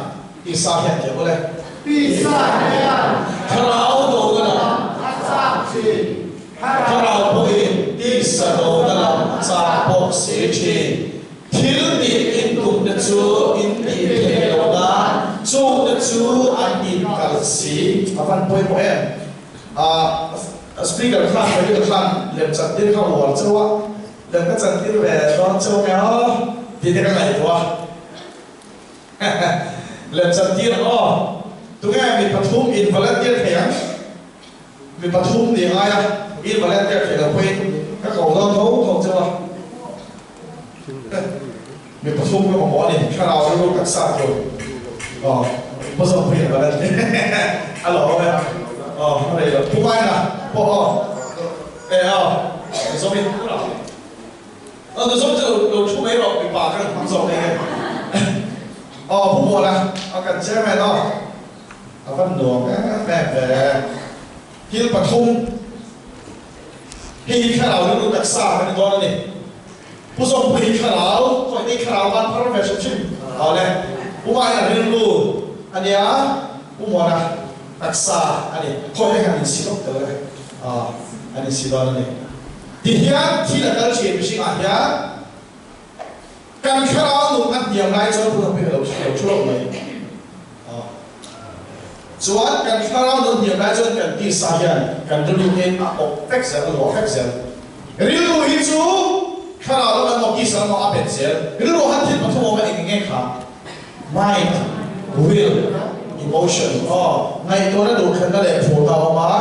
Tisa hian tih ang awle. Tisa hian Thlarau dona lam a chak thin. Thlarau pawhin tisa dona lam a chak bawk si thin. Thil tih in tumte chu in tih theih loh nan chungte chu an inkalh si. A van pawimawh em? A speaker khan Frederick-a khan lemchan tir kha uar chauh a. Lem ka chantir ve dawn chauh nge aw tih te ka ngaihtuah a. Lem chantir ang aw. Tunge mi pathum in volunteer thei ang? Mi pathum ni ngai a, in volunteer thei lo pawhin ka ko dawn tho tho chauh a. Mi pathum ka mamawh a ni, thlarau rilru taksa tur. Aw, Pu Zawmpuiin volunteer a lo awm e. Aw, a rei lo. Pu Maina pawh aw. E aw, Zawmin aw nu zawm chu lo thu mai rawh mipa ka hmang zawk mai nge. Aw Pu Muana aw kan chairman aw a van nuam em em ve. Thil pathum hei hi thlarau rilru taksa kan ni dawn a ni. Pu Zawmpui hi thlarau khawi nei thlarau van phar ve hrim hrim aw le. Pu Maina rilru a nia Pu Muana taksa a ni. Khawi te hian insi lawk tel e. Aw an insi dawn a ni. Tihian thil a kal thin mihringah hian kan thlarau nun a hniam lai chuan Pu Zawmpui ka lo lo thu lawk mai. Aw chuan kan thlarau nun hniam lai chuan kan tisa hian kan rilru hi a awp vek zel, a luah vek zel. Rilru hi chu thlarau lam emaw tisa lam emaw a bet zel. Rilru han thil pathum awm a eng eng kha? Mind, will, emotion. Aw, ngaihtuahna duhthlanna leh phurna a awm a.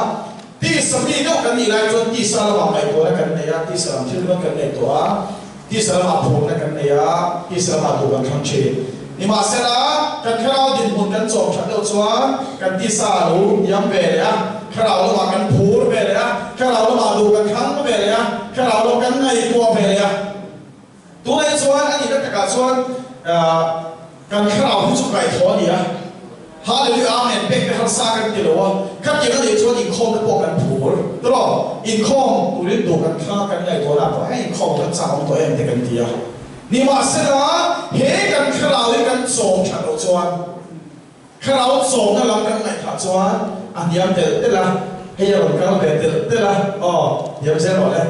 Tisa mi deuh kan nih lai chuan tisa lamah ngaihtuahna kan nei a, tisa lam thil ringawt kan ngaihtuah a, tisa lamah phurna kan nei a, tisa lamah duh kan thlang thin. Nimahsela, kan thlarau dinhmun kan chawm that deuh chuan kan tisa a lo hniam ve leh a, thlarau lamah kan phur ve leh a, thlarau lamah duh kan thlang ve leh a, thlarau lam kan ngaihtuah ve leh a. Tunah chuan a nihna takah chuan kan thlarau hi chu kaihthawh a ni a, Hallelujah Amen pek te harsa kan ti lo a, khatiang a nih chuan inkhawm te pawh kan phur tawh, inkhawm turin duh kan thlang a kan ngaihtuahna pawh hei inkhawm kan chak awm tawh em te kan ti a. Nimahsela he kan thlarau hi kan chawm that loh chuan Thlarau chawmna lam kan ngaihthah chuan a hniam telh telh a, hei a rawn kal ve telh telh a, aw, hniam zel rawh le,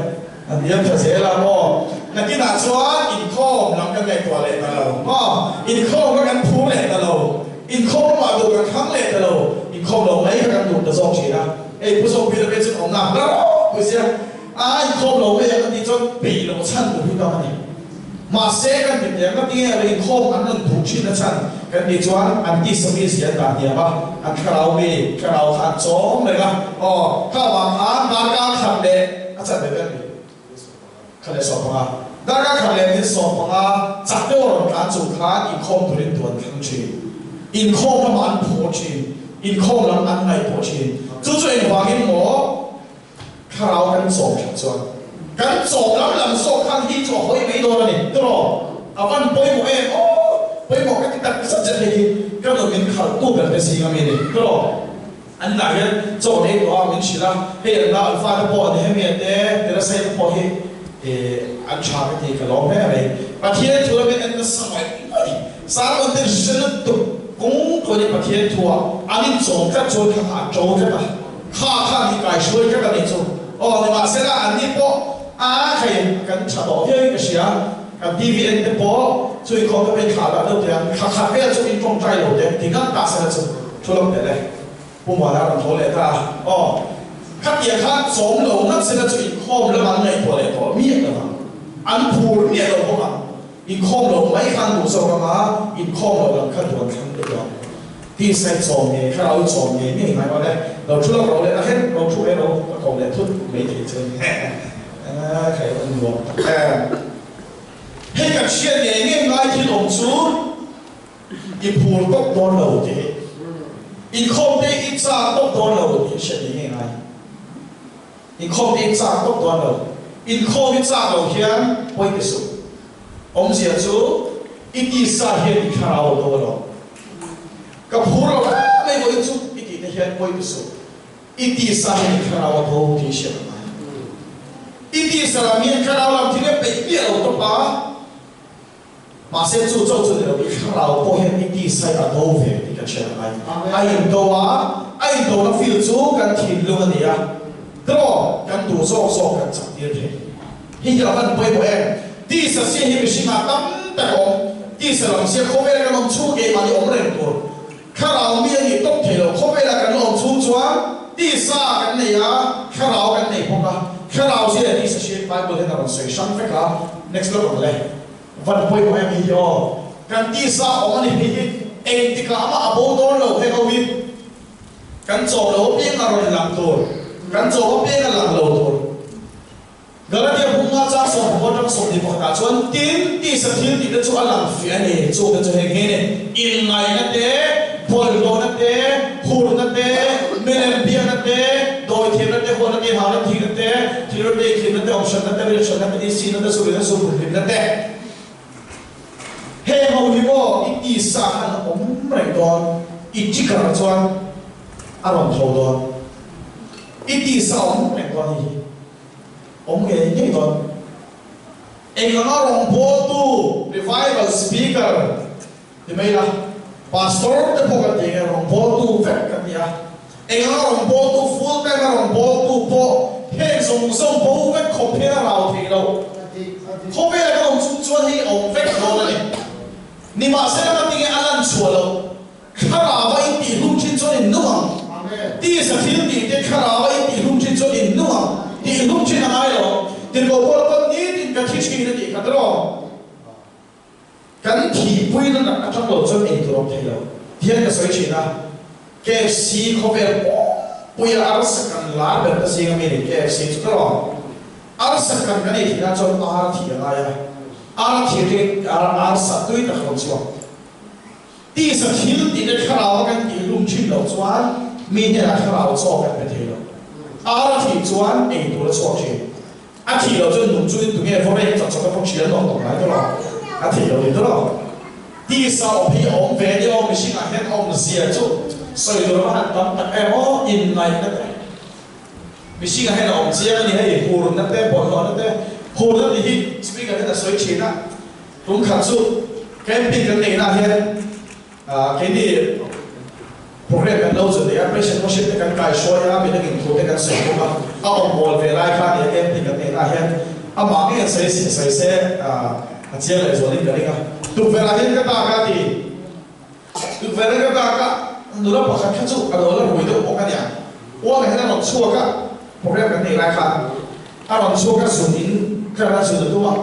a hniam tha zel a, aw, nakinah chuan inkhawm lam kan ngaihtuah leh ta lo, aw, inkhawm kha kan phur leh ta lo, inkhawm lamah duh kan thlang leh ta lo, inkhawm lo mai kha kan duh ta zawk thin a, hei Pu Zawkpuia te chu awmna hla ropui sia, a inkhawm lo mai ang a tih chuan peih loh chhan tur hi tam a ni. Mahse, kan ti teh ngati nge ri khawm an rawn duh thin a chhan kan tih chuan an tisa mi zia an dah hniam a, an thlarau mi thlarau kha an chawm reng a, aw kha avang khan darkar khat leh a chan ve vel ni khat leh 15, darkar khat leh min 15 chak deuh a rawn tlan chung khan inkhawm turin duh an thlang thin, inkhawm lamah an phur thin, inkhawm lam an ngaihpawh thin, chu chu engvangin maw? Thlarau kan chawm that chuan kan chawm lam lam zawk khan hi chu a hawi mai dawn a ni tawh. A van pawimawh em aw, pawimawh ka ti tak zet zet hei hi ka nun min khalh tu ber te zing a mi a ni tawh. An lah hian chaw an ei tawh a min hrilh a, hei an la an fate pawh Nehemia te Teresa te pawh hi an tha ka ti ka lawm hle mai. Pathian thu lamin en nasa mai mai Sermon te hre lutuk kawng tluan in Pathian thu ah an in chawm tlat chuan kha kha an to tlat a. Kha kha ni kai hruai tlat a nih chu. Aw nimahsela an ni pawh a khai kan tha tawh viau in ka hria. Kan TV en te pawh chu inkhawm te pawh in thlah dah deuh teh ang. Thla khat vel chu in tawngtai lo teh ti ngam ta sela chu thu lawk teh le. Pu Muana rawn tho leh ta a. Aw. Khatiang khan chawm lo ngat sela chu inkhawm lam an ngaihtuah leh tawh miah lo ang. An phur miah lo bawk ang. Inkhawm lo mai khan duh zawk ang a, inkhawm lo lam kha duan thlang deuh ang. Tisa i chawm ngei, thlarau i chawm ngei ngei ngai mawle. Lo thu lawk ro leh a hen, ro thu e ro ka ko leh thut mai thei chu a ni. Hehe kha i rawn nuam tak em. Hei kan hriat ngei ngei ngai thil awm chu i phur tawp dawn lo tih hi. Inkhawm te i chak tawp dawn lo tih hriat ngei ngei ngai. Inkhawm te i chak tawp dawn lo. Inkhawm i chak lo hian pawi ti suh. Awmzia chu i tisa hian i thlarau a do alawm. Ka phur lo em mai vawiin chu i tih te hian pawi ti suh. I tisa hian i thlarau a do tih i hriat a ngai. I tisa lam hian thlarau lam thil a peih miah lo tawp a, mahse chu chauh chu ni lo, i thlarau pawh hian i tisa hi a do ve tih kan hriat a ngai. A indo a, a indona field chu kan thinlung a ni a, draw kan duh zawk zawk kan chak tir thei. Hei hi a van pawimawh em? Tisa sia hi mihringah tam tak a awm. Tisa lam sia khawvela kan awm chhung keimahni awm reng tur. Thlarau mi a nih tawp thei lo. Khawvela kan la awm chhung chuan tisa kan nei a, thlarau kan nei bawk a. Thlarau zia leh tisa hriat Bible hian a rawn sawi hrang vek a. Next lawk ang le. Van pawimawh em hei hi aw. Kan tisa awm a ni hei hi engtikah mah a bo dawn lo heng ho hi. Kan chawm lo apiang a rawn lang tur. Kan chawm apiang a lang lo tur. Galatia bunga chang sawmkua atang 21 ah chuan tin tisa thil tih te chu a lang fiah a ni. Chung te chu heng hi a ni, Inngaihna te, bawlhhlawhna te, hurna te, milem biakna te, dawithiamna te, huatna te, hauna thihna te, thilrem te, inthlimna te, awmhranna te, rinhranna te, insihna te, suhrilna, suhhmunhlimna te. Heng ho hi maw i tisa khan a awm reng dawn, i tikar chuan a rawn tho dawn. I tisa awm reng dawn hei hi. Awm ngei ngei dawn. Eng anga rawngbawltu, revival speaker ti mai ila, pastor te pawh kan ti nge, rawngbawltu vek kan ni a. Eng anga rawngbawltu, full time a rawngbawltu pawh heng zawng zawng bo vek khawp hian a rau thei lo. Khawvela kan awm chung chuan hei awm vek dawn a ni. Nimahsela ka ti nge a lan chhuah loh. Thlarau a intihhlum thin chuan in nung ang. Tisa thil tih te thlarau a intihhlum thin chuan in nung ang. Tihhlum thin a ngai lo. Tirhkoh Paula pawn nitin ka thi thin a tih kha tiraw? Kan thihpui na nak atang lo chuan ei tur awm thei lo. Tihian ka sawi thin a, KFC khawvel pawmpui a arsa kan lar ber ta zing ami a ni KFC chu tiraw? Arsa kan kan ei thinah chuan ar thi a ngai a, ar thi atangin arsa tui tak a rawn chhuak. Tisa thil tih te thlarau a kan tih hlum thin loh chuan mi hnenah thlarau chaw kan pe thei lo. Ar a thih chuan ei tur a chhuak thin. A thih loh chuan nung chuin tunge vawrek chak chak a pawh thian nawk nawk ngai tawh lo. A thih loh ni tawh lo. Tisa awm hi a awm ve nia aw mihringah hian a awmzia chu sawi tur a va han tam tak em aw inngaihna te. Mihringah hian a awm chiang a ni hei hurna te bawlhhlawhna te hurna tih hi speaker hian a sawi thin a. Tum khat chu camping kan neihna ah hian keini program kan lo chu nei a, praise and worship te kan kai hruai a, midang in thu te kan sawi bawk a, a awm mawl ve lai kha nia camping kan neihna ah hian amah ngei an sawi sawi se a chiang leh zualin ka ring a. Tukverh ah hian ka dak a ti, tukverh ah ka dak a, nula pakhat kha chu a lo la rui deuh bawk a nia, uang ah hian a rawn chhuak a, program kan nei lai khan. A rawn chhuak a zun in ka ran zun a tum a,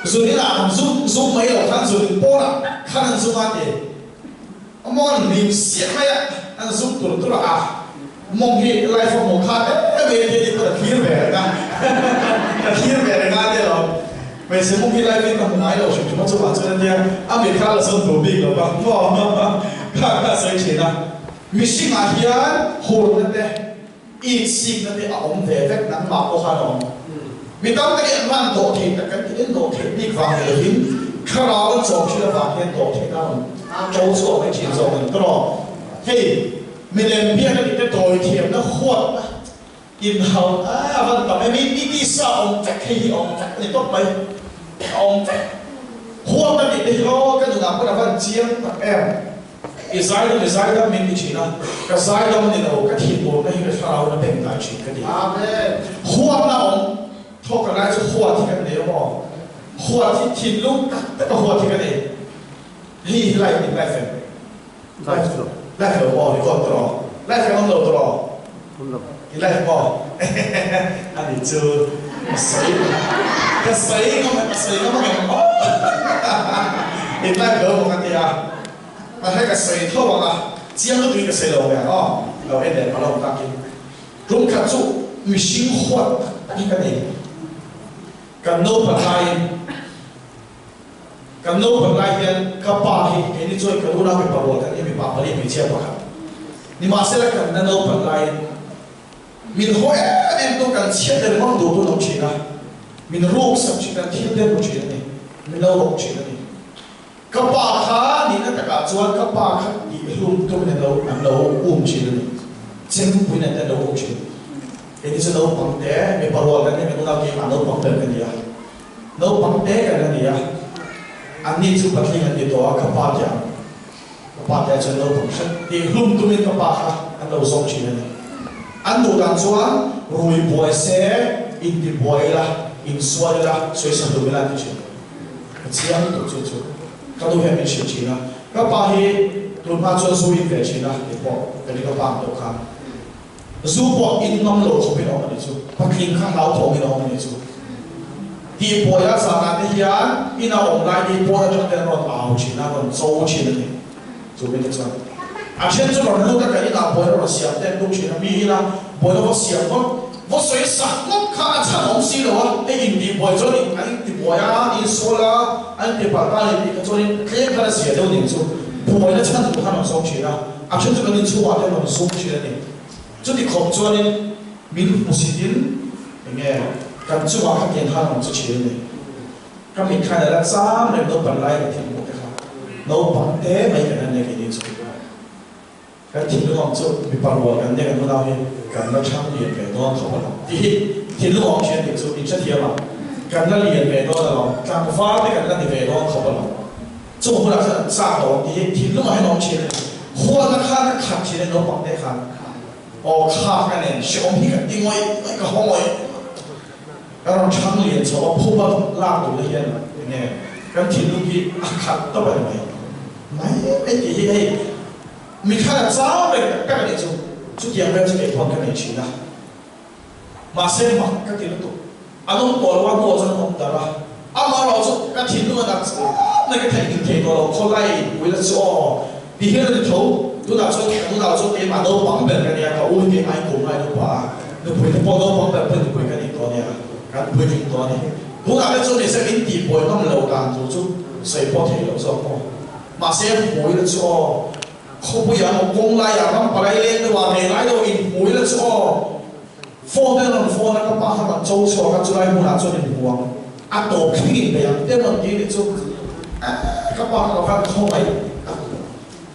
zun in ah an zum zum mai lo khan zun in pawn ah khan an zum a ti a mawng an hlim siah mai a, an zum tur tur a ah mawng hi life a hmuh kha em em hi a ni pawh ka thlir ve reng a ka thlir ve reng a nia lo hmeichhe mawng hi life in ka hmu ngai lo hrim hrim a chuvang chuan a nia a mit kha a la zawn tur bik lo va maw kha kha a sawi thin a mihring ah hian hurna te I sikna te a awm ve vek nangmah pawh khan a awm. Mi tam takin an hman dawh thei tak kan ti in dawh theih bik vang ni lovin thlarau an chawm thin avang hian dawh theihna a rawn to chhuak mai thin zawk a ni tawh. Hei milem biakna tih te dawi thiamna huatna inhau a van tam em i tisa awm vek hei hi a awm vek a ni tawp mai a awm vek. Huatna tih te hi aw ka nunah pawn a van chiang tak em. I zaidam i zaidam min ti thin a, ka zaidam ni lo, ka thih turna hi ka thlarau na beng dai thin ka ti. Huatna awm thawk ka lai chu huat hi kan nei a maw? Huat hi thinlung tak tak a huat hi ka nei. Hei hi life in life em? Life lo. Life lo maw? Record tawh rawh. Life kan awm lo tawh rawh. Awm lo. I live maw? Ani chu ka sawi ka sawi ngam ka sawi ngam angem aw I live lo bawk a tia mahse ka sawi tho ang a chiang lutuk in ka sawi lo ve ang aw lo en leh palh awm takin tum khat chu mihring huat tak tak hi ka nei kan naupan laiin Kan naupan lai hian ka pa hi keini chuan ka unau mipa rual kan nia mipa pali hmeichhia pakhat. Nimahsela kan la naupan laiin min haw em em tu kan chhiat leh ringawt duh tu an awm thin a, min ruk sak thin kan thil te hmu thin a ni, min lo rawk thin a ni. Ka pa kha nihna takah chuan ka pa kha tihhlum tumin an lo an lo um thin a ni, chempuiin an lo um thin. Keini chu naupang te mipa rual kan nia kan unau keimah naupang ber ka ni a. Naupang te kan la ni a, anni chu patling an ni tawh a, ka pa te ang, ka pa te ah chuan naupang hret tih hlum tumin ka pa kha an lo zawng thin a ni. An duh dan chuan rui buai se, inti buai ila, insual ila, sawi sa hlum ila an ti thin. Ka chiang lutuk chu chu ka nu hian min hrilh thin a, ka pa hi tun hma chuan zu in ve thin a, kei pawh ka ni ka pa ang deuh khan. Zu pawh in ngam lo khawpin a awm a nih chu. Patling kha hlauthawngin a awm a nih chu. Tih buaia zanah te hian ina awm lai te hi pawn atang te an rawn au thin a, rawn cho thin a ni. Chu mite chuan a then chu rawn lut a, kan inah buaina rawn siam te an tum thin a, mi ina buaina va siam ngawt, va sawi sak ngawt kha a chhan awm si lo a, hei intih buai chuan in an intibuai a, an insual a, an inti palh ta a ni tih kha chuan in tlem khan a zia deuh ning chu buaina chhan tur khan rawn zawng thin a. A then chu kan inchhungah te rawn zum thin a ni. Chuti khawp chuanin min hmusitin eng nge kan chungah kha tiang khan rawn che thin a ni. Ka mit khan a la chang reng naupan lai ka thil hmuh te kha naupang te mai kan en e keini chu. Kan thinlung ang chu mipa rual kan nia kan hunau hi kan la thang lian ve dawn khawp alawm tih hi thinlung awm thin a nih chu in hrethiam ang. Kan la lian ve dawn alawm, tlangval te kan la ni ve dawn khawp alawm. Chung hunah chuan an chak lo ang tih hi thinlungah hian a awm thin a ni. Hualna khan ka khat thin a naupang te khan aw khak a nen hrehawm hi ka ti ngawih ngawih ka haw ngawih ka rawn thang lian chho a phuba lak duhna hian enge kan thinlung hi a khat tawp a ni mai mai mai tih hi hei mi khan a chau reng tak tak a nih chu chutiang vel chu kei pawh ka nei thin a. Mahse mak ka ti lutuk. An awm tawh lo a, hnuah chuan an awm darh a. Amaherawh chu ka thinlung a nat zat mai ka theihnghilh thei tawh lo, khawlai pui la chu aw ti hian a ni tho. Tunah chuan ka nunah chuan keimah naupang ber ka nia, ka u hi keimah in kum ngai nupa a, nupui te pawh naupang ber pawhin nupui ka nih tawh a nia, kan puitling tawh a ni. Tunah te chuan nise min tihbuai ngam lo dan tur chu sawi pawh theih loh zawk maw. Mahse pui la chu aw. Khawpuiah maw kawng laiah ram palai leng deuh ah nei lai deuh in hmui la chu aw. Phone te an rawn phone a ka pa kha rawn cho chhuak a chulai hmunah chuan in hmu ang a tawp thleng in bei ang te an rawn ti nih chu eh ka pa kha ka van khawngaih tak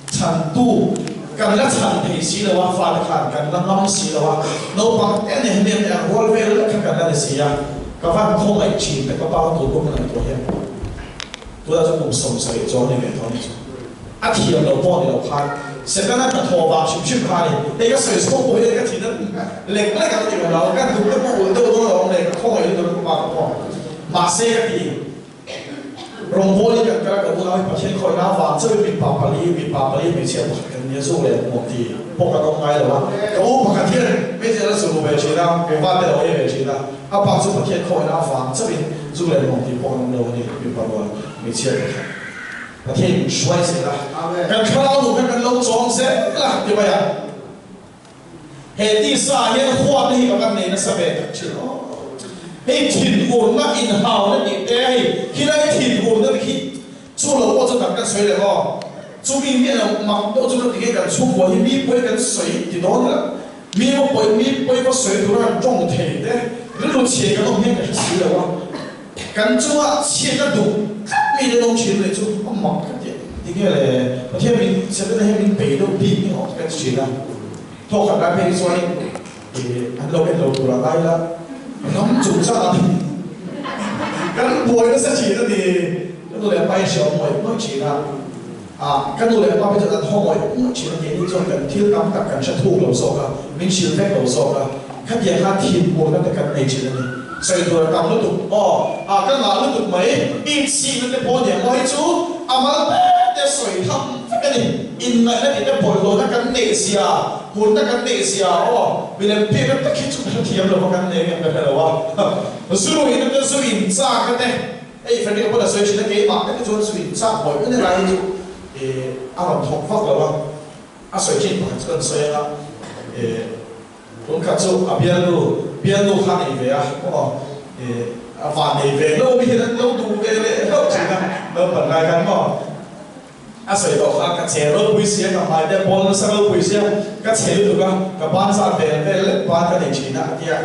chhan tu kan la chhan thei si lo a fate khan kan la ngam si lo a naupang te nen hemi te an rual vel vek kha kan la ni si a ka van khawngaih thin te ka pa kha tun pawh ka ngaihtuah hian tunah chuan kum 70 chuang a ni ve tawh a nih chu. A thiam lo pawh ni lo khan Setana hnathawh vang hrim hrim kha a ni. Hei ka sawi chhuak pawh hian ka thin a lek lek ang ti lo lo, ka hnuk te pawh ulh deuh dawn alawm le, ka khawngaih lutuk ka pa ka pawh. Mahse ka ti, rawngbawlin kan kal a, ka unau hi Pathian khawihna avang chauhin mipa pali, mipa pali hmeichhia pakhat kan nia zawk leh hmuam ti pawh kan awm ngai lo a. Ka u pakhat hian hmeichhia la zuru ve thin a, kuhva te lo ei ve thin a, a pa chu Pathian khawihna avang chauhin zu leh hmuam ti pawh kan awm lo a ni, mipa rual hmeichhia pakhat. Pathian min hruai zel a, kan thlarau nun kha kan lo chawm zel a ti mai a. He tisa ah hian huatna hi ka van nei nasa ve tak thin aw. Hei thinurna inhauna tih te hei khilai thinurna te khi chu lo pawh chu tak kan sawi leh aw. Chumi miah lo mak deuh chu ka ti nge kan chhungkua hi mi pawi kan sawi ti dawn la mi va pawi mi pawi va sawi tura kan tawng thei te rilru chhia kan awm hian ka hre si lo a. Kan chungah chhiat a duh tlat mi te dawng thin leh chu a mak ka ti a, tinge le Pathian min Setana hian min bei deuh bik ni awm ka ti thin a, thawk khat lai phei hi chuanin ih an lo en lo tur a ngai la, ram chungchangah kan buai nasa thin a ni, ka nu leh pa hi hre awm ngawih ngawih thin a, ah ka nu leh pa phei chuan an haw ngawih ngawih thin a, keini chuan kan thil tam tak kan hre thuk lo zawk a, min hrilh vek lo zawk a. Khatiang khan thinpurna te kan nei thin a ni. Sawi tur a tam lutuk aw, a ka ngah lutuk mai. Inchhihna te pawh nia maw hi chu a mal te te sawi tham vek a ni. Inngaihna tih te bawlhhlawhna kan neih zia Hurna kan neih zia aw, milem biakna tak hi chu ka hrethiam lo va, kan nei em ka hre lo a. Zu ruihna te, zu in chakna te, hei Frederick-a pawn a sawi thin a, keimah tak hi chuan zu in chak buai mai lai hi chu a rawn thawk vak lo a. A sawi thin pakhat chu kan sawi ang a, Tun khat chu a bialnu, bialnu kha a nei ve a, aw a van nei ve lo mi hian an lo duh ve leh hlauh thin a, naupang lai khan maw. A sawi tawh kha, ka che ropui sia, ka hmai te pawl nasa ropui sia, ka che lutuk a, ka ban zat vel vel lek ban ka nei thin a, a ti a.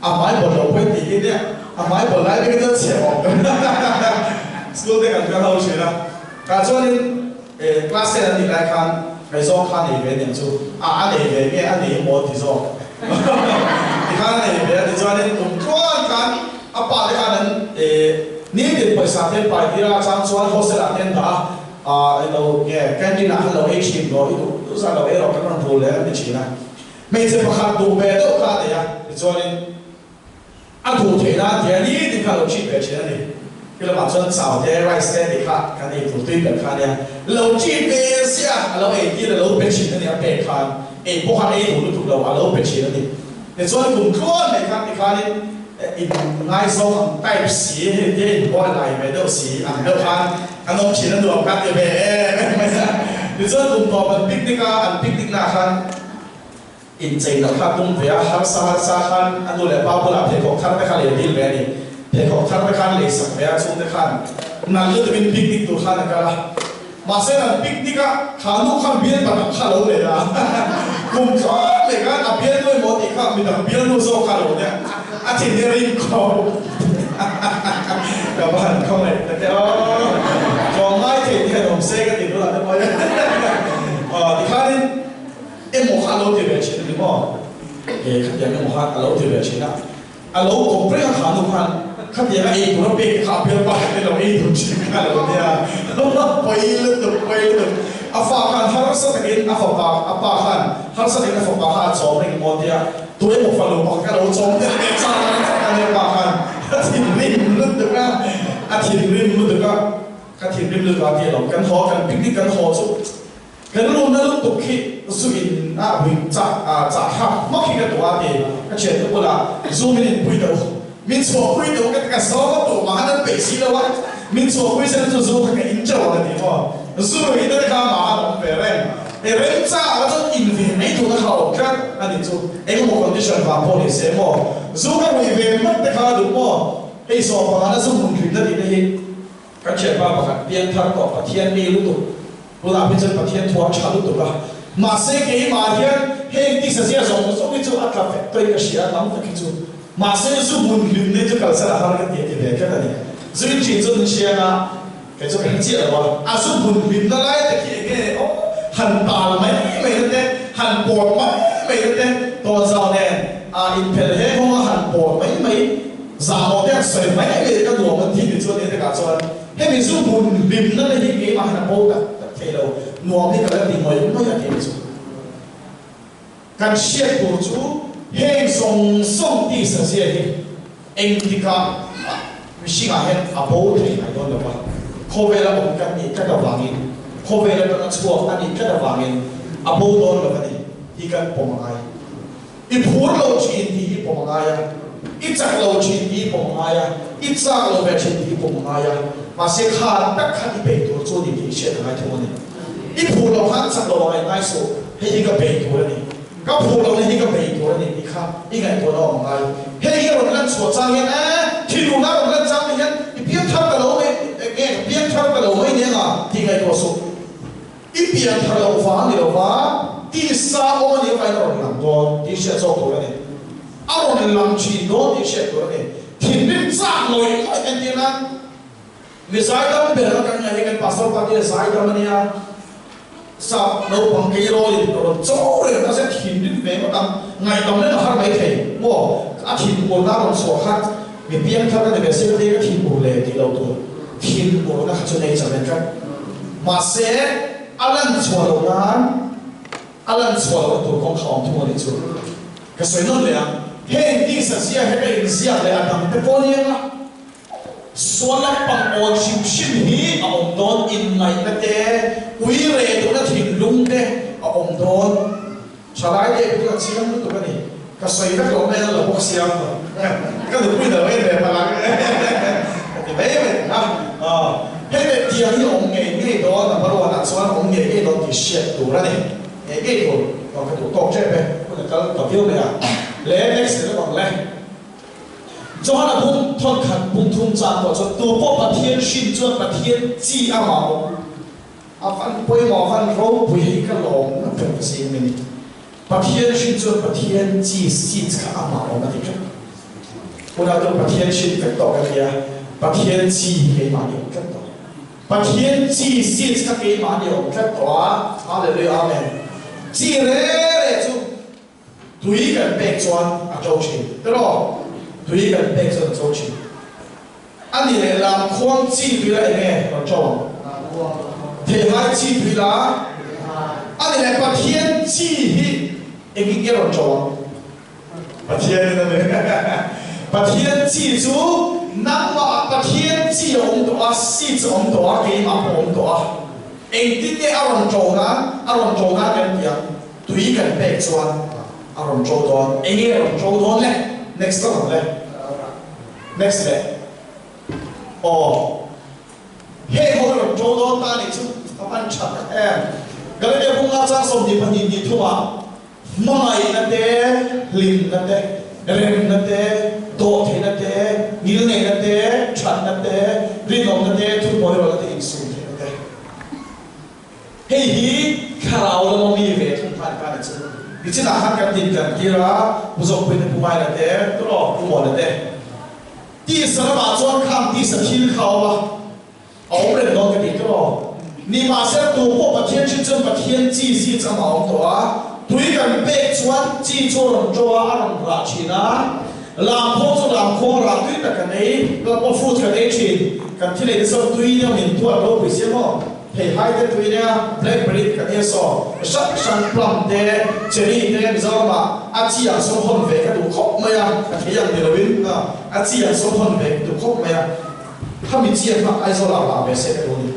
A hmai bawl lo pawhin tih hi nia, a hmai bawl lai vekin chuan chhe awm ka School te kan kal ho thin a, tah chuanin class ten an nih lai khan ngaihzawng kha a nei ve aniang chu, a a nei ve nge a nei emaw ti zawk tikhan a nei ve a, tichuanin kum tluan khan A pa te khan an nitin pawisa te an pai tir a, chang chuan hostel ah te an dah a, eng lo nge canteen ah khan lo ei thin rawh, i duh duh zat lo ei rawh kan rawn rul leh an ti thin a. Hmeichhe pakhat duh ve deuh kha a nei a, tichuanin a duh theih nan tia nitin kha a lo chip ve thin a ni. Khi lamah chuan chau te, rice te tih kha kan ei tur tui ber kha a nia. Lo chip ve ziah a, a lo ei tir a lo pe thin a ni a pek khan, ei pawh khan ei duh lutuk lo a lo pe thin a ni. Tichuan kum tluan mai khan tikhanin in ngaizawng ang type si hei te in buai lai ve deuh si ang deuh khan an awm thin a nuam kha ti ve em em mai a. Tichuan kum tawp an picnic a, an picnic naah khan inchei loh kha tum ve a, harsa harsa khan a nu leh pa bulah pheikhawk thar te kha lei dil ve a ni. Pheikhawk thar te khan lei sak ve a, chhungte khan nalh lutukin picnic tur khan a kal a. Mahse an picnic a, kha nu khan bial pakhat kha lo nei a, kum thlawt leh khan a bialnu emaw tih kha midang bialnu zawk kha lo nia, a thin hi ring khawp ka va han khawngaih ta te aw, tlawmngai thei te hian awm se ka ti bulah te pawh hian aw tikhanin emaw kha a lo ti ve thin a ni maw, e khatiang emaw khan a lo ti ve thin a. A lo kawp reng a kha nu khan khatiang a ei tur a pek te kha a bialpa khat te lo ei tur thin kha a lo nia. Pawi lutuk, pawi lutuk. A fa khan harsa takin a fapa, a pa khan harsa takin a fapa kha a chawm reng maw tia tu emaw fanu pakhat kha lo chawm der ve char a nia pa khan a thinrim lutuk a, a thinrim lutuk a, ka thinrim lutuk a tia lo kan haw kan picnic kan haw chu Kan lumna lutuk hi zu in ah hui chah ah chah thlak hmak hi ka tuah a ti. Ka thiannu bulah zu min in pui tawh u, min chhuah pui tawh u ka ti ka zawng a tuh mah khan an peih si lo a, min chhuah pui sen chu zu kha ka in teuh ang a ti maw. Zu ruih te kha mah khan awm ve reng. E remchang ah chuan in ve mai duhna kha a awm tlat a ni chu. Engemaw condition vang pawh ni se maw. Zu ka ruih ve hmak te kha a duh maw. Hei sawm pangana zu hmun hlimna tih te hi. Kan thianpa pakhat pianthar tawh Pathian mi lutuk, tunah phei chuan Pathian thuam tha lutuk a, mahse keimah hian heng tisa zia zawng zawng hi chu a tla vek tawhin ka hria tam tak hi chu, mahse zu hmun hlimna hi chu kalsan a har ka ti a ti ve tlat a ni. Zu in thin chu an hriang a, kei chu ka hre chiah lo a, a zu hmun hlimna lai tak hi enge aw han tal mai mai na te, han pawt mai mai na te, tawnzau nen a inphelh he nghawng a han pawt mai mai. Zahmawh te an sawi mai mai ka nuam an tih ni chuan ni takah chuan hemi zu hmun hlimna te hi keimah hian a bo tak tak thei lo, nuam hi ka la ti ngawih ngawih a tih ni chu. Kan hriat tur chu heng zawng zawng tisa zia hi engtikah mah mihringah hian a bo thei ngai dawn lo va, khawvela awm kan nih tlat avangin, khawvel atanga chhuak a nih tlat avangin a bo dawn lo a ni hi kan pawm a ngai. I phur lo thin tih hi pawm a ngai a, i chak lo thin tih hi pawm a ngai a, i chak lo ve thin tih hi pawm a ngai a, mahse kha tak khan i bei tur chu a ni tih i hriat a ngai thung a ni. I phur lo khan chak lo a ngaih ngai suh, hei hi ka bei tur a ni, ka phur lohna hi ka bei tur a ni tih kha i ngaihtuahna awm a ngai. Hei hi a rawn lan chhuah chang hian e, thinurna a rawn lan chang hian i piang thar ta lo mai, nge ka piang thar ta lo mai nia nga tih ngaihtuah suh. I pian thar loh vang ni lova tisa awm a nih avangin a rawn lang dawn tih hriat zawk tur a ni. A rawn lang thin dawn tih hriat tur a ni. Thinrim chak lawih lawih entir nan mi zaidam ber a kan ngaih hi kan pastor pa te zaidam a nia. Sap naupang keirawlin a rawn cho reng a zet thinrim ve ngawt ang. Ngaihdam reng a har mai thei maw? A thinurna a rawn chhuah khan mi piangthar ka ni ve sia ka ti ka thinur le tih lo tur. Thinurna kha chu nei chak en tlat. Mahse, a lan chhuah loh nan, a lan chhuah lohna tur kawng kha awm thung a nih chu. Ka sawi nawn leh ang, heng tisa zia he ka inziak leh a dangte pawh nia nga, sual lampang awn hrim hrim hi a awm dawn, inngaihna te, ui reh duhna thinlung te a awm dawn. Thalai te pawh ka chiang lutuk a ni. Ka sawi vek lo mai a la bawk sia ka nupui lo en ve palh ang ka ti mai mai a. Hei leh tiang hi awm ngei ngei dawn a hmaruanah chuan awm ngei ngei dawn tih hriat tur a ni. Ngei ngei tur aw ka duh tawk tep e hun a kal ta viau mai a. Le next leh lawk ang le. Johana bung thawnkhat bung thum chang pawh chuan tupawh Pathian hrin chuan Pathian chi amah awm. A van pawimawh a van ropui hei ka lawm na ber ka si em ni. Pathian hrin chuan Pathian chi seeds kha amah awm a ti tlat. Hunah chuan Pathian hrin vek tawh ka nia, Pathian chi hi keimah ni awm tlat tawh. Pathian chi seeds kha keimah ni awm tlat tawh a, Hallelujah Amen. Chi re re chu tui kan pek chuan a to thin tiraw? Tui kan pek chuan a to thin. A ni leh lam khuang chi tui la enge rawn to ang? Theihai chi tui la. A ni leh Pathian chi hi engin nge rawn to ang? Pathian in a ni. Pathian chi chu nangmah ah Pathian chi a awm tawh a, seeds a awm tawh a, keimah pawh a awm tawh a. Engtin nge a rawn to nan? A rawn to nan kan ti ang. Tui kan pek chuan a rawn ṭo dawn. Enge a rawn ṭo dawn le? Next a rawn le. Next le. Aw. Hei ho a rawn ṭo dawn ta nih chu a hman ṭha tak em. Galatia bunga chang 22 tih thumah hmangaihna te, hlimna te, remna te, dawhtheihna te, ngilneihna te, ṭhatna te, rinawmna te, thunhmawihrawlna te, insumtheihna te. Hei hi thlarau lama mi ve thung khan ka ni chu. Nichinah khan kan din kan tir a, Pu Zawkpuite, Pu Maila te, turaw Pu Muana te. Tisa lamah chuan khang tisa thil kha a awm a, a awm reng dawn ka ti turaw. Nimahsela tu pawh Pathian hrin chuan Pathian chi zi chang a awm tawh a, tui kan pek chuan chi chu a rawn ṭo a, a rawn rah ṭhin a. Lamkhawng chu lamkhawng rah tui tak kan ei, lamkaw fruit kan ei ṭhin. Kan thil ei te sawn tui nia min tuat ropui sia maw? Theihai te tui nia, blackberry te kan ei saw, hrang hrang plum te, cherry te Mizoramah a chi ang sawn hawn ve ka duh khawp mai a, ka thei ang ni loin a chi ang sawn hawn ve ka duh khawp mai a, khami chi ang kha Aizawlah rah ve se ka duh a ni.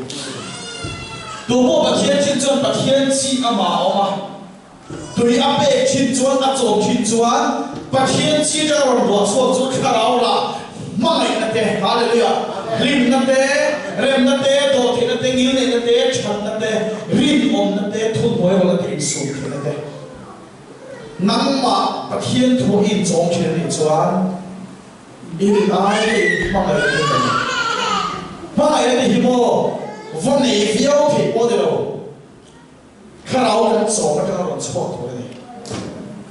Tupawh Pathian thin chuan Pathian chi amah a awm a. Tui a pek thin chuan a chawm thin chuan Pathian chi atanga rawn ruah chhuak chu thlarau lah hmangaihna te, Hallelujah, hlimna te, remna te, dawhtheihna te, ngilneihna te, thatna te, rinawmna te, thunhnuairawlna te, insumtheihna te. Nangmah Pathian thu a inchawm thin a nih chuan i rin ai hmangaihna te kan hmangaihna te hi maw va nei viau theih pawh ni lo. Thlarau kan chawm atanga rawn chhuak tur a ni.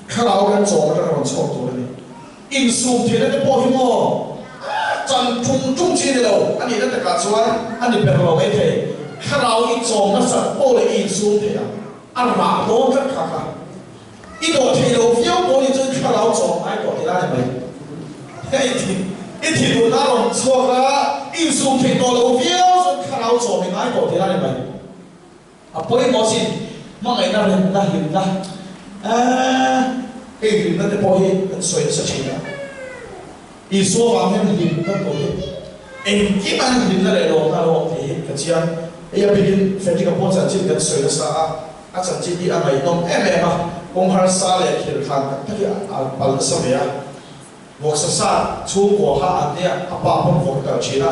Thlarau kan chawm atanga rawn chhuak tur a ni. Insum theihna te pawh hi maw chan ṭung ṭung chi a ni lo. A nihna takah chuan a ni ber lo mai thei. Thlarau i chawm nasat pawh leh i insum theih ang. A rah dawn tlat kha kha. I dawh theih lo viau pawh nih chuan thlarau chawm ngai tawh tih la ni mai. Hei i thinurna a rawn chhuak a, insum theih tawh lo viau chuan thlarau chawm i ngai tawh tih la ni mai. A pawimawh chin, hmangaihna, remna, hlimna, eeh, hei hlimna te pawh hi kan sawi nasa thin a. Isua vang hian hlimna tur hi engkim ah hian hlimna leh lawmna a lo awm tih hi ka chiang. Hei a bikin Frederick-a pawh chanchin kan sawi nasa a, a chanchin hi a ngaihnawm em em a, kawng harsa leh thil thlan tak tak hi a pal nasa ve a. Vawksa sa chhungkua kha an nia, a pa pawn vawk a kal thin a.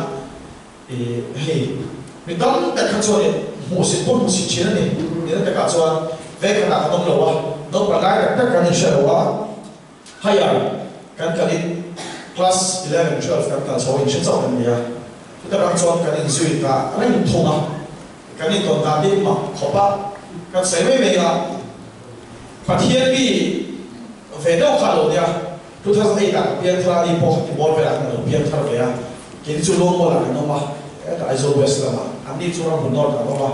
I hei mi tam tak kha chuan in hmuhsit pawh hmuhsit thin a ni. Nihna takah chuan vengkhatah kan awm lo a, naupang lai tak tak kan inhre lo a, higher kan kalin class 11, 12 kan kal chho a inhre chauh kan ni a, chuta rang chuan kan inzui ta reng thung a, kan intawn dan te mak khawp a, kan sawi mai mai a, Pathian mi ve deuh kha a lo nia. 2008 ah ka piang thar a, ni pawh kha ti bawr velah khan a lo piang thar ve a, keini chu Lawngmual ah kan awm a, heta Aizawl West lamah, anni chu Ramhmun North ah an awm a,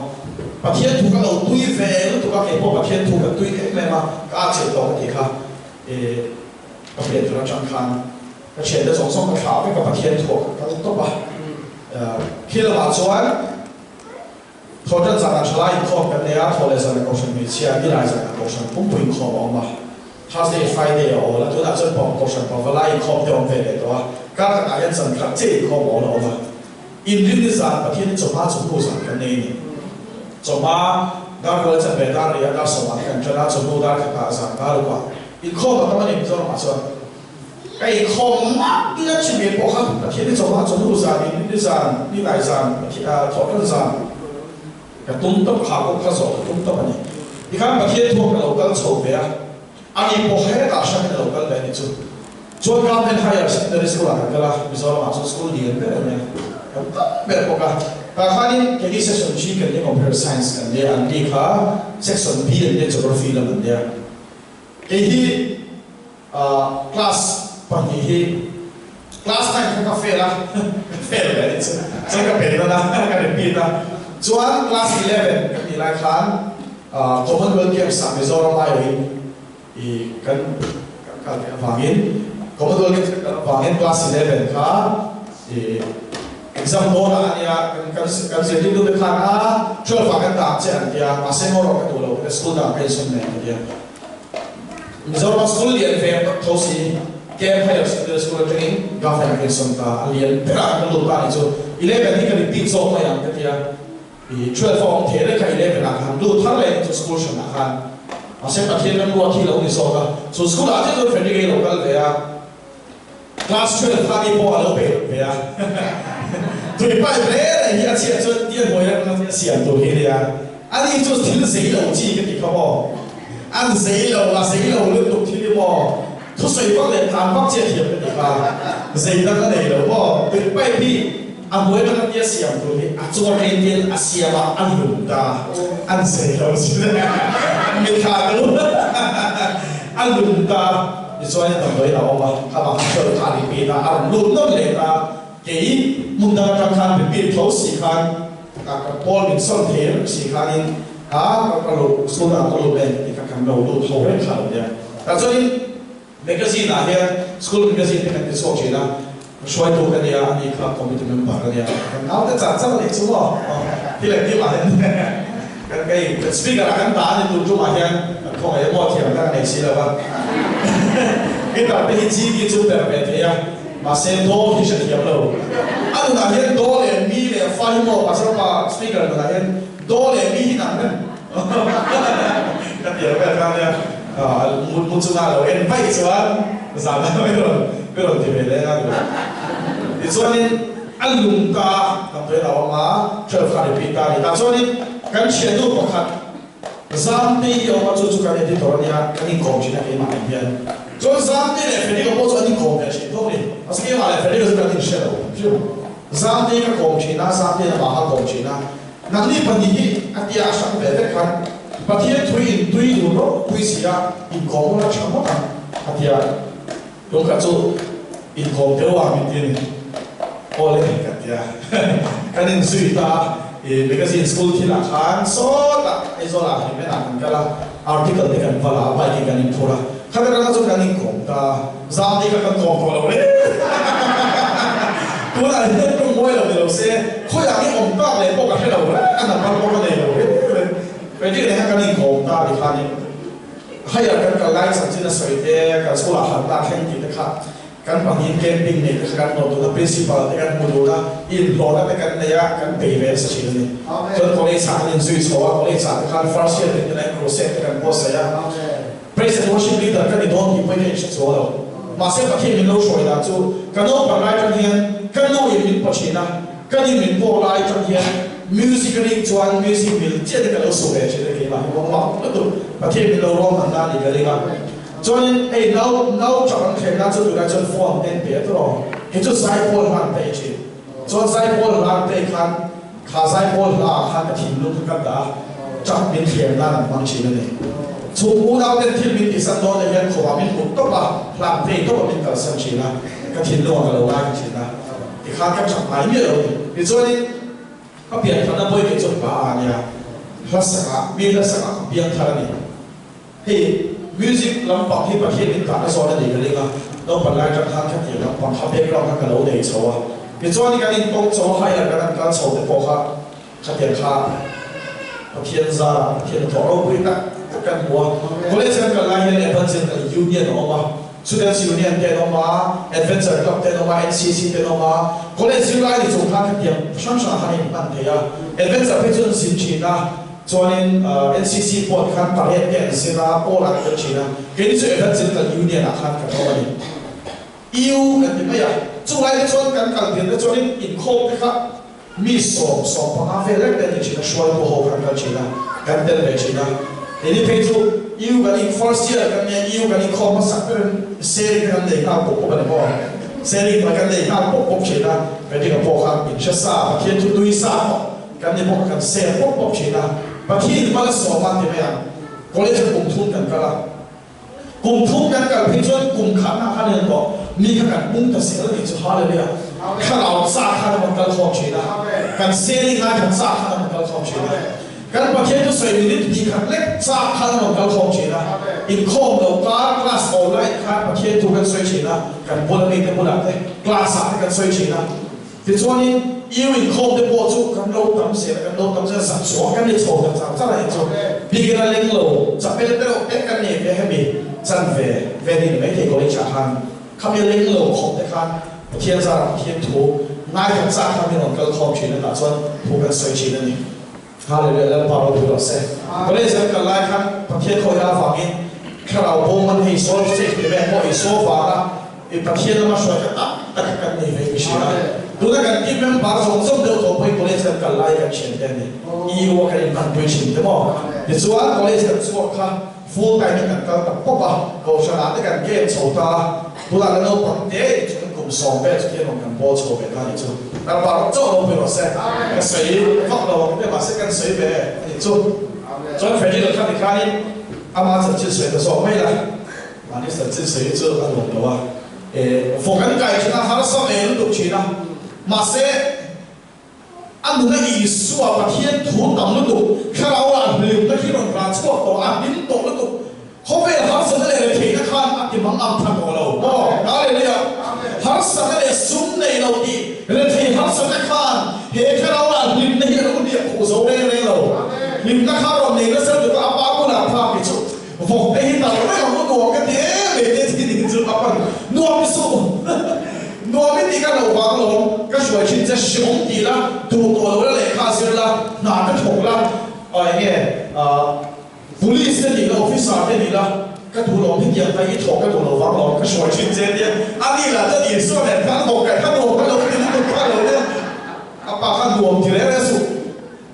Pathian thu ka lo tui ve lutuk a, keipawh Pathian thu ka tui em em a, ka a chilh tawh ka tih kha eh ka pian thar atang khan ka thiante zawng zawng ka thlah vek a, Pathian thu ah ka kal tawp a, khi lamah chuan Thawhtan zanah thalai inkhawm kan nei a, thawh leh zanah Kohhran hmeichhia, nilai zanah Kohhran pumpui inkhawm a awm a. Thursday, Friday a awl a, tunah chuan pawh Kohhran pavalai inkhawm te a awm ve leh tawh a, kar khatah hian zan khat chiah inkhawm a awl a awm a. Inrinni zan Pathian hi chawhma chawhnu zan kan nei a ni. Chawhma. Dar kual chanve dar ria dar sawmah te kan ṭan a, chawhnu dar khatah zan dar ukah inkhawm a tam a ni Mizoramah chuan. Ka inkhawm ngak ila chumi pawh kha Pathian ni chawhma chawhnu zan in ni zan ni lai zan thawh ṭan zan ka tum tawp kha pawh kha zawh ka tum tawp a ni. Tikhan Pathian thuak ka lo kal chho ve a, ani pawh hetah hramin a lo kal ve a ni chu. Chuan Government Higher Secondary School ah kan kal a, Mizoramah chuan school lian ber a nia, kan tam ber bawk a. Tah khanin keini section G kan nia Computer Science kan nia, an ni kha section B an nia Geography lam an nia. Kei hi class pahnih hi class 9 kha ka fail a, ka fail ve a nih chu, chuan ka pe dawn a, ka repeat a. Chuan class 11 ka tih lai khan Commonwealth Games ah Mizoram aiawhin I kan kan kal theih avangin Commonwealth Games kan kal avangin class 11 kha i exam dawnah a nia kan kan kan zirtirtu te khan a 12 ah kan dah ang che an tia mahse maw rawh ka duh lo ka school dangah ka insawm leh an tia. Mizoram school lian ve tak tho si Camp Higher Secondary School atangin Governor ka insawm ta a lian berah kan lut ta a nih chu 11 hi ka repeat zawk mai ang ka tia. I 12 a awm thei reng kha 11 ah khan lut thar leh chu school hran ah khan mahse Pathian ram ruat hi lo ni zawk a, chu school ah chiah chuan Frederick hi lo kal ve a, class 12 kha ni pawh a lo pe ve a, tui pipe reng reng hi a chhiat chuan tia hnuai ram lam hi a siam tur hi nia, ani chu thil zei lo chi ka ti kha maw, an zei lo a zei lo lutuk thil hi maw, thusawi vak leh tlan vak chiah thiam ka ti kha, zei dang a nei lo maw, tui pipe hi. A hnuai atanga tia siam tur hi a chunga tlem tel a siam a, a lum ta an zei lo sin mitthla ka lu a lum ta tichuan damdawiin a awm a, khamah khan hruai kha a repeat a, a rawn lut nawn leh ta, kei hmun dang atang khan repeat tho si khan ka pawl min sawn thei reng si khanin a ka lut school dangah ka lut leh tih kha kan lo lut ho reng kha lo nia. Tah chuanin. Magazine ah hian school magazine te kan ti chhuak thin a, hruaitu ka nia, ani kha committee member ka nia, kan naute char char anih chu maw thil engkim ah hian kan kei kan speaker ah kan dah ani tun tumah hian kan khawngaih emaw thiam kha ka nei si lo a, guitar te hi GD chu per ve thei a, mahse do hi hre thiam lo, a nunah hian do leh mi leh fa hi maw pastor pa speaker nunah hian do leh mi hi nang reng. Ka ti vel kha nia, mut mu chunga lo en vaih chuan zan ah mi rawn mi rawn ti ve leng a ni. Tichuanin a lung ta damdawi a lo awm a, 12 kha repeat ta a ni. Tah chuanin kan thiannu pakhat Zamtei hi a awm a, chu chu kan editor a nia, kan inkawm thin a keimah nen hian. Chuan Zamtei leh Frederick-a pawh chu an inkawm ve thin tho a ni. Mahse keimah leh Frederick-a chu kan inhre lo hrim. Zamtei ka kawm thin a, Zamtei'n amah kha a kawm thin a. Nangni pahnih hi a tia a hrang ve vek khan Pathian thui in tui dun ropui si a, inkawm ula tha ngawt ang a tia. Tum khat chu inkawm deuh a min ti a ni. Aw le ka tia. Kan inzui ta a, i magazine school thilah khan sawtah Aizawlah Hlimen ah kan kal a, article te kan va la a, bike in kan inphur a. Khat atanga chuan kan inkawm ta a, Zan te kha kan kawm tawh lo hle. Tunah hian tum mawi lo ni lo se, khawiah nge awm tak leh pawh ka hre lo reng, a number pawh ka nei lo reng reng. Frederick nen khan kan inkawm ta ti khanin higher kan kal lai chanchin a sawi te, kan school ah harhna a thleng tih te kha kan pahnihin camping nei te kha kan hnawh dun a, principal te kan hmu dun a, inhlawhna te kan nei a, kan bei ve nasa thin a ni. Chuan college ah kan inzui chho a, college ah te khan first year te hnenah crusade te kan buatsaih a. Praise and worship leader ka ni dawn tih pawhin ka inhre chuang lo. Mahse Pathian min lo hruai dan chu ka naupang lai tang hian ka nu in min paw thin a, ka ni min paw lai tang hian music a ring chuan music mil chiah te ka lo su ve thin a keimah hi maw mak lutuk Pathian min lo ruang hman na ni ka ring a. Chuanin hei nau nau tap an thlem nan chu tunah chuan phone te an pe a tawh hei chu zaipawl hlan te i thin. Chuan zaipawl hlan te khan Kha zaipawl hla ah khan ka thinlung kha ka dah a, tap min thliam nan an hmang thin a ni. Chhung unau ten thil min tihsan dawn ah hian khawmah min hmuh tawp a, hlang phei tawp ah min kalsan thin a, ka thinlung ah ka lo ngai ka thin a, tikhan ka tap ngai miah lo a ni. Tichuanin ka pianthar na bawi kei chuan hla ah a nia, hla sak ah, mi hla sak ah ka piangthar a ni. Hei music lampang hi Pathian in tahna zawn a ni ka ring a, naupang lai tang khan khatiang lampang kha background kha ka lo nei chho a, tichuan kan in tawng chho a higher kan an kal chho te pawh kha khatiang kha Pathian zarah Pathian hnathawh ropui tak tak kan hmu a, college kan kal lai hian Evangelical Union a awm a, Students Union te an awm a, Adventure Club te an awm a, NCC te an awm a, college zirlai ni chung khan khatiang hrang hrangah khan a inhman thei a, Adventure phei chu an zin thin a. Chuanin NCC pawh tikhan parade te an zir a, pawl an tel thin a, keini chu Evangelical Union ah khan kan awm a ni. EU kan ti mai a, chulai te chuan kan kal tir te chuanin inkhawm te kha mi sawm, 15 vel lek te an ni thin a, hruaitu ho kha an kal thin a, kan tel ve thin a. Keini phei chu EU kan in first year kan nia, EU kan inkhawm hmasak berin sharing te kan nei nghal pawp pawp a ni maw? Sharing te kan nei nghal pawp pawp thin a, Frederick-a pawh khan min hre sa, Pathian chu tui sa pawh. Kan ni bawk a kan share pawp pawp thin a, Pathian hma la sawm a ti mai ang. College ah kum thum kan kal a, kum thum kan kal phei chuan kum khatna khan in tawh mi kha kan pung ta zel a nih chu Hallelujah. Thlarau chak khan a rawn kal khawm thin a, kan sharing lai khan chak khan a rawn kal khawm thin a, kan Pathian thusawi minute hnih khat lek chak khan a rawn kal khawm thin a, inkhawm lo kar class online khan Pathian thu kan sawi thin a, kan bula mite bulah te class ah te kan sawi thin a. Tichuanin, EU inkhawm te pawh chu kan lo tam zel a, kan lo tam zel a, zak chhuah kan ni chho ta char char a ni chu. Bikin a leng lo, chapel te reuh te kan nei ve hemi chanve vel hi ni maithei college ah khan khami a leng lo khawp te khan Pathian zarah Pathian thu ngaithla chak kha mi rawn kal khawm thin a tah chuan thu kan sawi thin a ni. Hallelujah Lalpa ropui rawh se. College kan kal lai khan Pathian khawihna avangin thlarau bawm man hei sawi stage ti vel pawh i saw vanga i Pathian lama hruai kha tak tak kan nei ve ka hria. Tuna kan team member zawng zawng deuh tawh pawhin college kan kal lai kan thian te a ni. EU a kan inhmanpui thin te maw. Tichuan college kan chhuak kha Full time in kan kal ta pawp a, Kohhran ah te kan game chho ta a, tunah la naupang te in chu kan kum sawm vel chu hian rawn kan bawl chho ve ta a nih chu. Kan pa rawh chauh ropui rawh se, ka sawi vak lo ang te mahse kan sawi ve a nih chu. Chuan Freddy lo kha tikhanin ama chanchin sawi ta zawk mai la, mahni chanchin sawi hi chu a nuam lo a, eh vawk an kai thin a, harsa ve lutuk thin a, mahse, A nuna Isua Pathian thu tam lutuk, thlarau ah hlimna hi rawn rah chhuak tawh, a hlim tawh lutuk. Khawvel harsatna leh retheihna khan a ti mang ang tha tawh lo. Aw, Hallelujah! Harsatna leh sum nei lo tih rethei harsatna khan he thlarau ah hlimna hi a lo hliah khuh zo reng reng lo. Hlimna kha rawn nei nasa lutuk a, a pa bulah phak hi chu vawk te hi tal reng ang u nuam ka ti em em te tih ni chu a pan nuam i suh. Nuam i tih ka lo vang lawm, ka hruai thin che hreawm ti la, duh tawh lo la lehkha zir la, hna te thawk la, aw eng nge Police te nih la, Officer te nih la, ka duh lo hetiang kha i thawk ka duh lo vang lawm, ka hruai thin che tia a ni lah chuan Isua nen khan vawk kaih kha nuam ka lo ti lutuk kha lo nia, a pa kha nuam ti reng reng suh.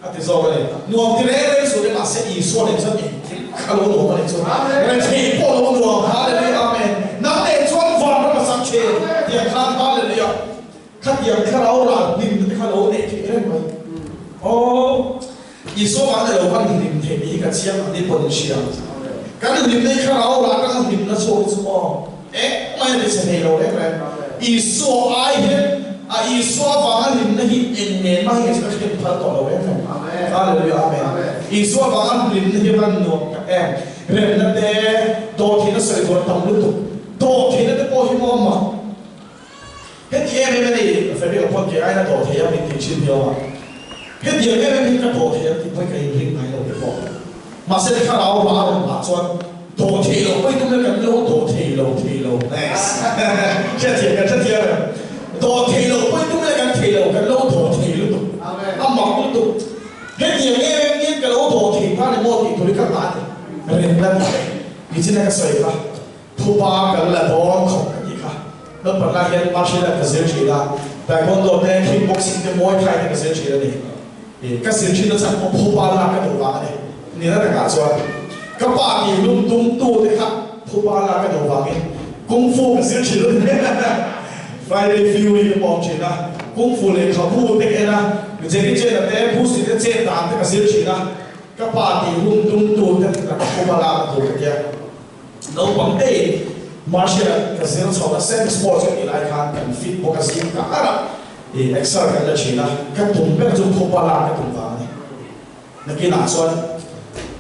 A ti zawk a ni. Nuam ti reng reng suh le mahse Isua nen chuan engkim kha lo nuam a nih chu. Rethei pawh lo nuam Hallelujah Amen. Nang nen chuan van ram a sak thin tiang khan Hallelujah. Khatiang thlarau ral hlim te kha lo neih theih reng mai. Aw Isua vang ni lo kan hlim theih ni hi ka chiang ang ni pawh in hria. Kan hlim na hi thlarau ral atanga hlimna chhuak hi chu aw engmah a ti chhe thei lo reng reng. Isua ai hian A Isua vanga hlimna hi eng nen mah hi ka hlim phal tawh lo em em. Hallelujah Amen. Isua vanga hlimna hi van nuam tak em. Remna te, dawhtheihna sawi tur a tam lutuk. Dawhtheihna te pawh hi maw mak. Heti em em a ni, Frederick a pawn ke aina dawhthei a min tih thin hi awm a. Hetiang em em hi ka dawhthei ang tih pawhin ka inring ngai lo te pawh. Mahse thlarau rah a rawn lah chuan dawh thei lo pawhin tum ila kan lo dawh thei lo thei lo. Nice. Hriathiam kan hrethiam em? Dawh thei lo pawhin tum ila kan thei lo, kan lo dawh thei lutuk. A mak lutuk. Hetiang em em hian ka lo dawh thei ta ni maw tih tur hi ka nghah a ni. Remna tih leh nichina ka sawi kha thupa kan la dawn khawp ka tih kha. Naupang lai hian martial art ka zir thin a, taekwondo te, kickboxing te, muay thai te ka zir thin a ni. Ka zir thin na chhan pawh phupa lak ka duh vang a ni. Nina takah chuan ka pa tih lum tum tu te kha phupa lak ka duh vangin kung fu ka zir thin a ni. Friday Fury ka pawm thin a, kung fu lehkhabu te ka en a, Jackie Chan a te, Bruce Lee te chet dan te ka zir thin a, ka pa tih lum tum tu te laka phupa lak ka duh ka tia. Naupang te martial art ka zir chho a, semi sports ka tih lai khan kan fit bawk a zing ka ar a, ih exer kan la thin a, ka tum ber chu khupa lak ka tum vang a ni. Nakinah chuan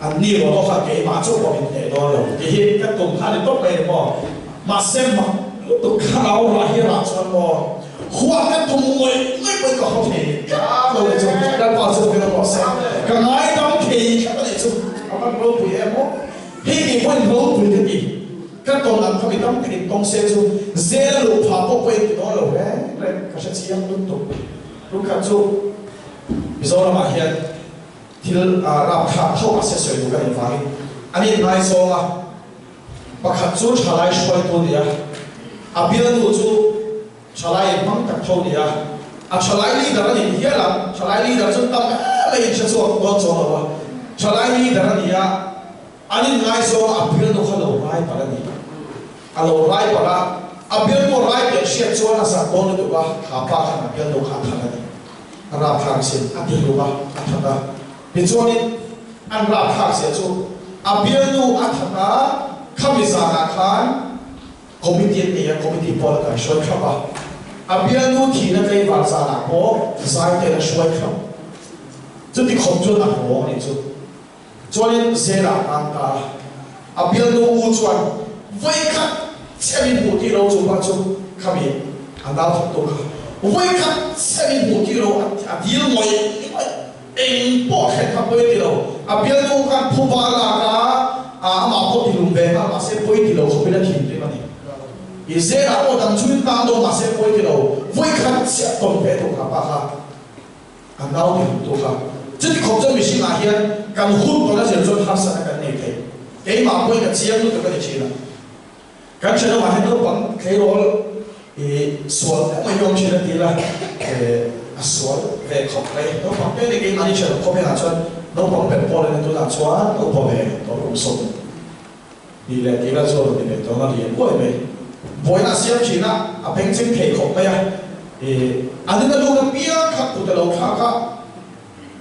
an ni ruah pawh kha keimah chu pawh min hneh dawn lo tih hi ka tum kha a ni tawp mai ni maw. Mahse mak lutuk thlarau rah hi rah chuan maw huat ka tum ngawih ngawih pawhin ka haw thei tlat lo ni chu Lalpa chu ka rawh se ka ngaidam thei tlat a nih chu a van ropui em aw. Hei kei pawhin ropui ka ti. Ka tawn ang kha mi tam takin tawng se chu zel luh phah pawh pawhin ti dawn lo reng reng ka hre chiang lutuk. Lungkhat chu Mizoramah hian Thil rapthlak tho a se sawi duh ka nih vangin an inngaizawng a, pakhat chu thalai hruaitu a ni a, a bialnu chu thalai inhmang tak tho a ni a, a thalai leader a nih hial ang, thalai leader chu tam em mai in hre chhuak dawn chuang lo a, thalai leader a ni a, an inngaizawng a, a bialnu kha lo rai palh a ni, a lo rai palh a, a bialnu a rai tih an hriat chuan a zak dawn lutuk a, kha pa khan a bialnu kha a that a ni. A rapthlak sin a ti hlum a, a that a. Tichuanin an rapthlak zia chu a bialnu a that a, khami zanah khan committee an nei a, committee pawl a kaihruai thlap a. A bialnu thihna tlaivar zanah pawh zai ten a hruai thlap. Chuti khawp chuan a hlawng a nih chu. Chuanin Zela a tan ta a, a bialnu u chuan vawikhat chiah min hmuh tih lo chu pa chu khami a nau thawk tu kha vawikhat chiah min hmuh tih lo a dil ngawih ngawih eng pawh thlen kha pawi ti lo a bialnu khan phuba lak a amah pawh ti lum ve nghal mahse pawi ti lo khawpin a thinrim a ni. I Zela pawh dang chungin tan dawn mahse pawi ti lo vawikhat chiah tawn ve tu kha pa kha. A nau ti hmuh tu kha. Chuti khawp chuan mihring ah hian kan hun tawn a zir chuan harsatna kan nei thei. Keimah pawhin ka chiang lutuk a ni thin a. Kan thenawm ah hian naupang tleirawl i sual deuh mai hi awm thin a ti ila a sual ve khawp mai. Naupang te ni keimahni thenawm khawp hian ah chuan naupang ber pawl a nia tunah chuan naupa ve tawh kum 20 leh tih vel chuan rawn ti ve tawh ang a lian uai mai. Vawiin a siam thin a, a bengcheng thei khawp mai a, ih an in a lut apiang kha kut a lo thlak a,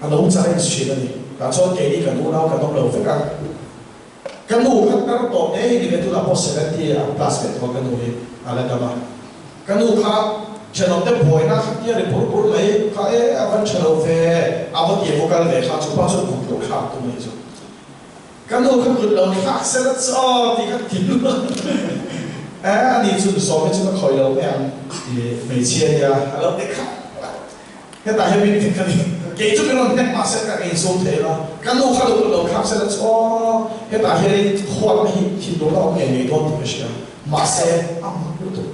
a lo challenge thin a ni. Tah chuan keini kan unau kan awm lo vek a, ka nu kha tar tawh ngei ni ve tunah pawh 70 a plus ve tawh a ka nu hi a la dam a, ka nu kha thenawm te buaina kha tia ri bur bur mai kha e a van tha lo ve a va ti a va kal ve kha chupa chuan kut lo thlak tum a ni chu. Ka nu kha kut lo thlak se la chaw tih kha ti luat e a ni chu sawm hi chu ka khawih lo mai ang i hmeichhia nia a lo ti khat a hetah hian min hnek a ni kei chu min rawn hnek mah se ka insum thei lo ka nu kha lo kut lo thlak se la chaw hetah hianin huatna hi thinlung a awm ngei ngei dawn tih ka hria mahse a mak lutuk.